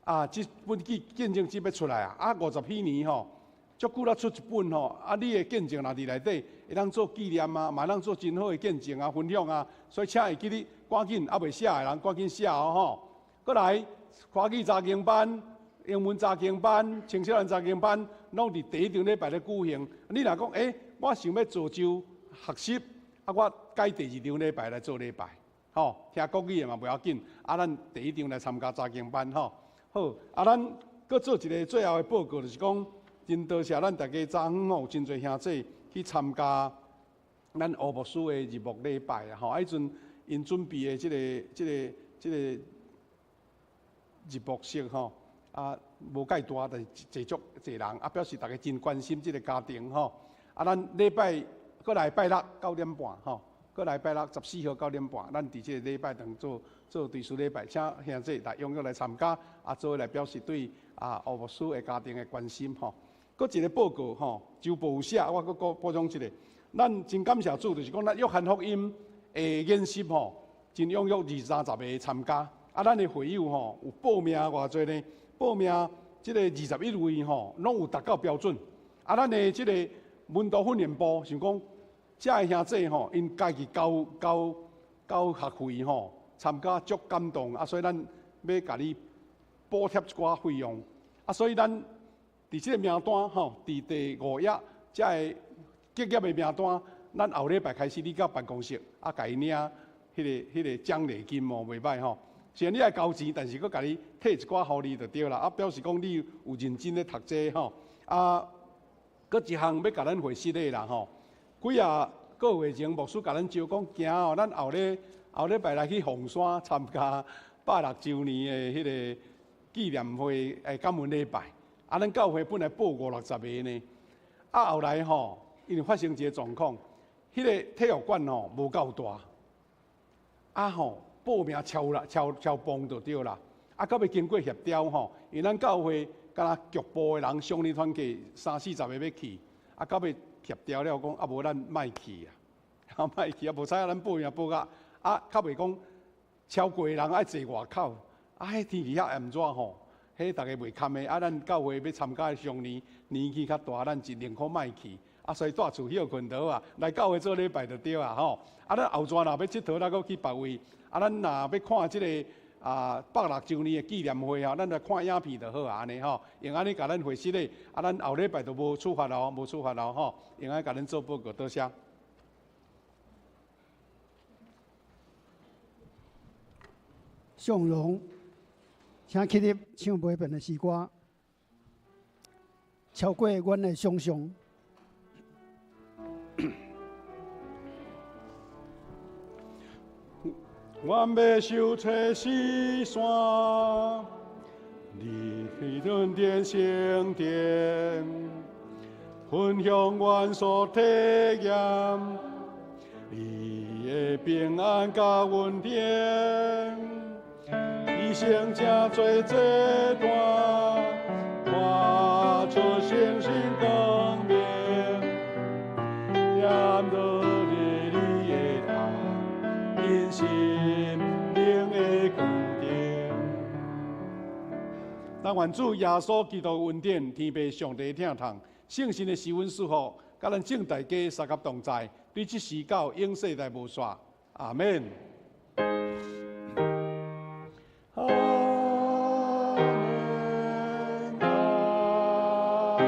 啊，這本見見證集欲出來啊，啊，50彼年吼。足久才出一本吼，啊！你的見證若佇內底會當做紀念啊，嘛會當做真好的見證啊、分享啊，所以請會記得趕緊，猶未寫的人趕緊寫哦吼。閣來，華語查經班、英文查經班、青少年查經班，攏佇第一場禮拜咧舉行。你若講，欸，我想欲造就學習，啊，我改第二場禮拜來做禮拜，吼，聽國語的嘛袂要緊，啊，咱第一場來參加查經班吼。好，啊，咱閣做一个最後的報告，就是講。真多謝咱逐家昨昏吼，有真濟兄弟去參加咱吴牧师的入牧礼拜啊，吼，啊，彼阵𪜶准备的这个入牧式吼，啊，无介大，但是坐足济人，啊，表示大家真关心这个家庭吼。啊，咱礼拜阁来拜六九点半吼，阁来拜六14号九点半，咱伫这个礼拜堂做做追思礼拜，请兄弟来踊跃来参加，啊，做伙来表示对啊吴牧师的家庭的关心吼。阁一个报告吼，周报有写，我阁阁补充一下。咱真感谢主，就是讲咱约翰福音的研习吼，真踊跃二三十个参加。啊，咱的会友吼有报名偌济呢？报名这个21位吼，拢有达到标准。啊，咱的这个门徒训练部想讲，遮个兄弟吼，𪜶家己交交交学费吼，参加足感动。啊，所以咱欲共你补贴一寡费用。啊，所以咱伫这个名单吼，伫第五页遮个结业的名单，咱后礼拜开始，你到办公室啊，共伊领彼个奖励金哦，袂䆀吼。虽然你爱交钱，但是阁共你退一寡予你就对啦。啊，表示讲你有认真咧读这吼。啊，阁一项欲共咱回释的啦吼。几仔个月前，牧师共咱招讲，惊哦，咱后礼后礼拜来去凤山参加160周年的彼个纪念会诶感恩礼拜。啊，咱教会本来报五六十个呢，啊，后来吼，因为发生一个状况，彼个体育馆吼无够大，啊吼，报名超啦，超超磅就对啦。啊，到尾经过协调吼，因为咱教会敢若局部的人，乡里团契三四十个欲去，啊，到尾协调了讲，啊无咱莫去啊，啊莫去啊，无彩咱报名报甲，啊，较袂讲超过的人爱坐外口，啊，彼天气遐炎热吼，彼逐家袂堪的，啊，咱教会欲参加的乡里年纪较大，咱就宁可莫去。啊，所以蹛厝歇睏就好啊，来教会做礼拜就对啊吼。啊，咱后逝若欲𨑨迌，咱阁去别位。啊，咱若欲看这个啊160周年的纪念会啊，咱来看影片就好啊，按呢吼，用按呢共咱回释咧。啊，咱后礼拜就无处罚咯，无处罚咯吼，用按呢共恁做报告，多谢。向荣，请起立唱袂变的诗歌，超过阮的想象。阮欲修崔西山，你恩典圣殿，分享阮所体验，你的平安佮恩典，一生正做这段，发出星星光明，念落你的爱，因心灵的坚定。但愿主耶稣基督恩典、天父上帝疼痛、圣神的施恩赐福，佮咱众大家相佮同在，对这时到永世代无煞。阿们。阿们，阿们，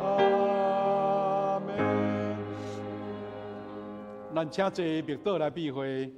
阿们。咱请坐默祷来闭会。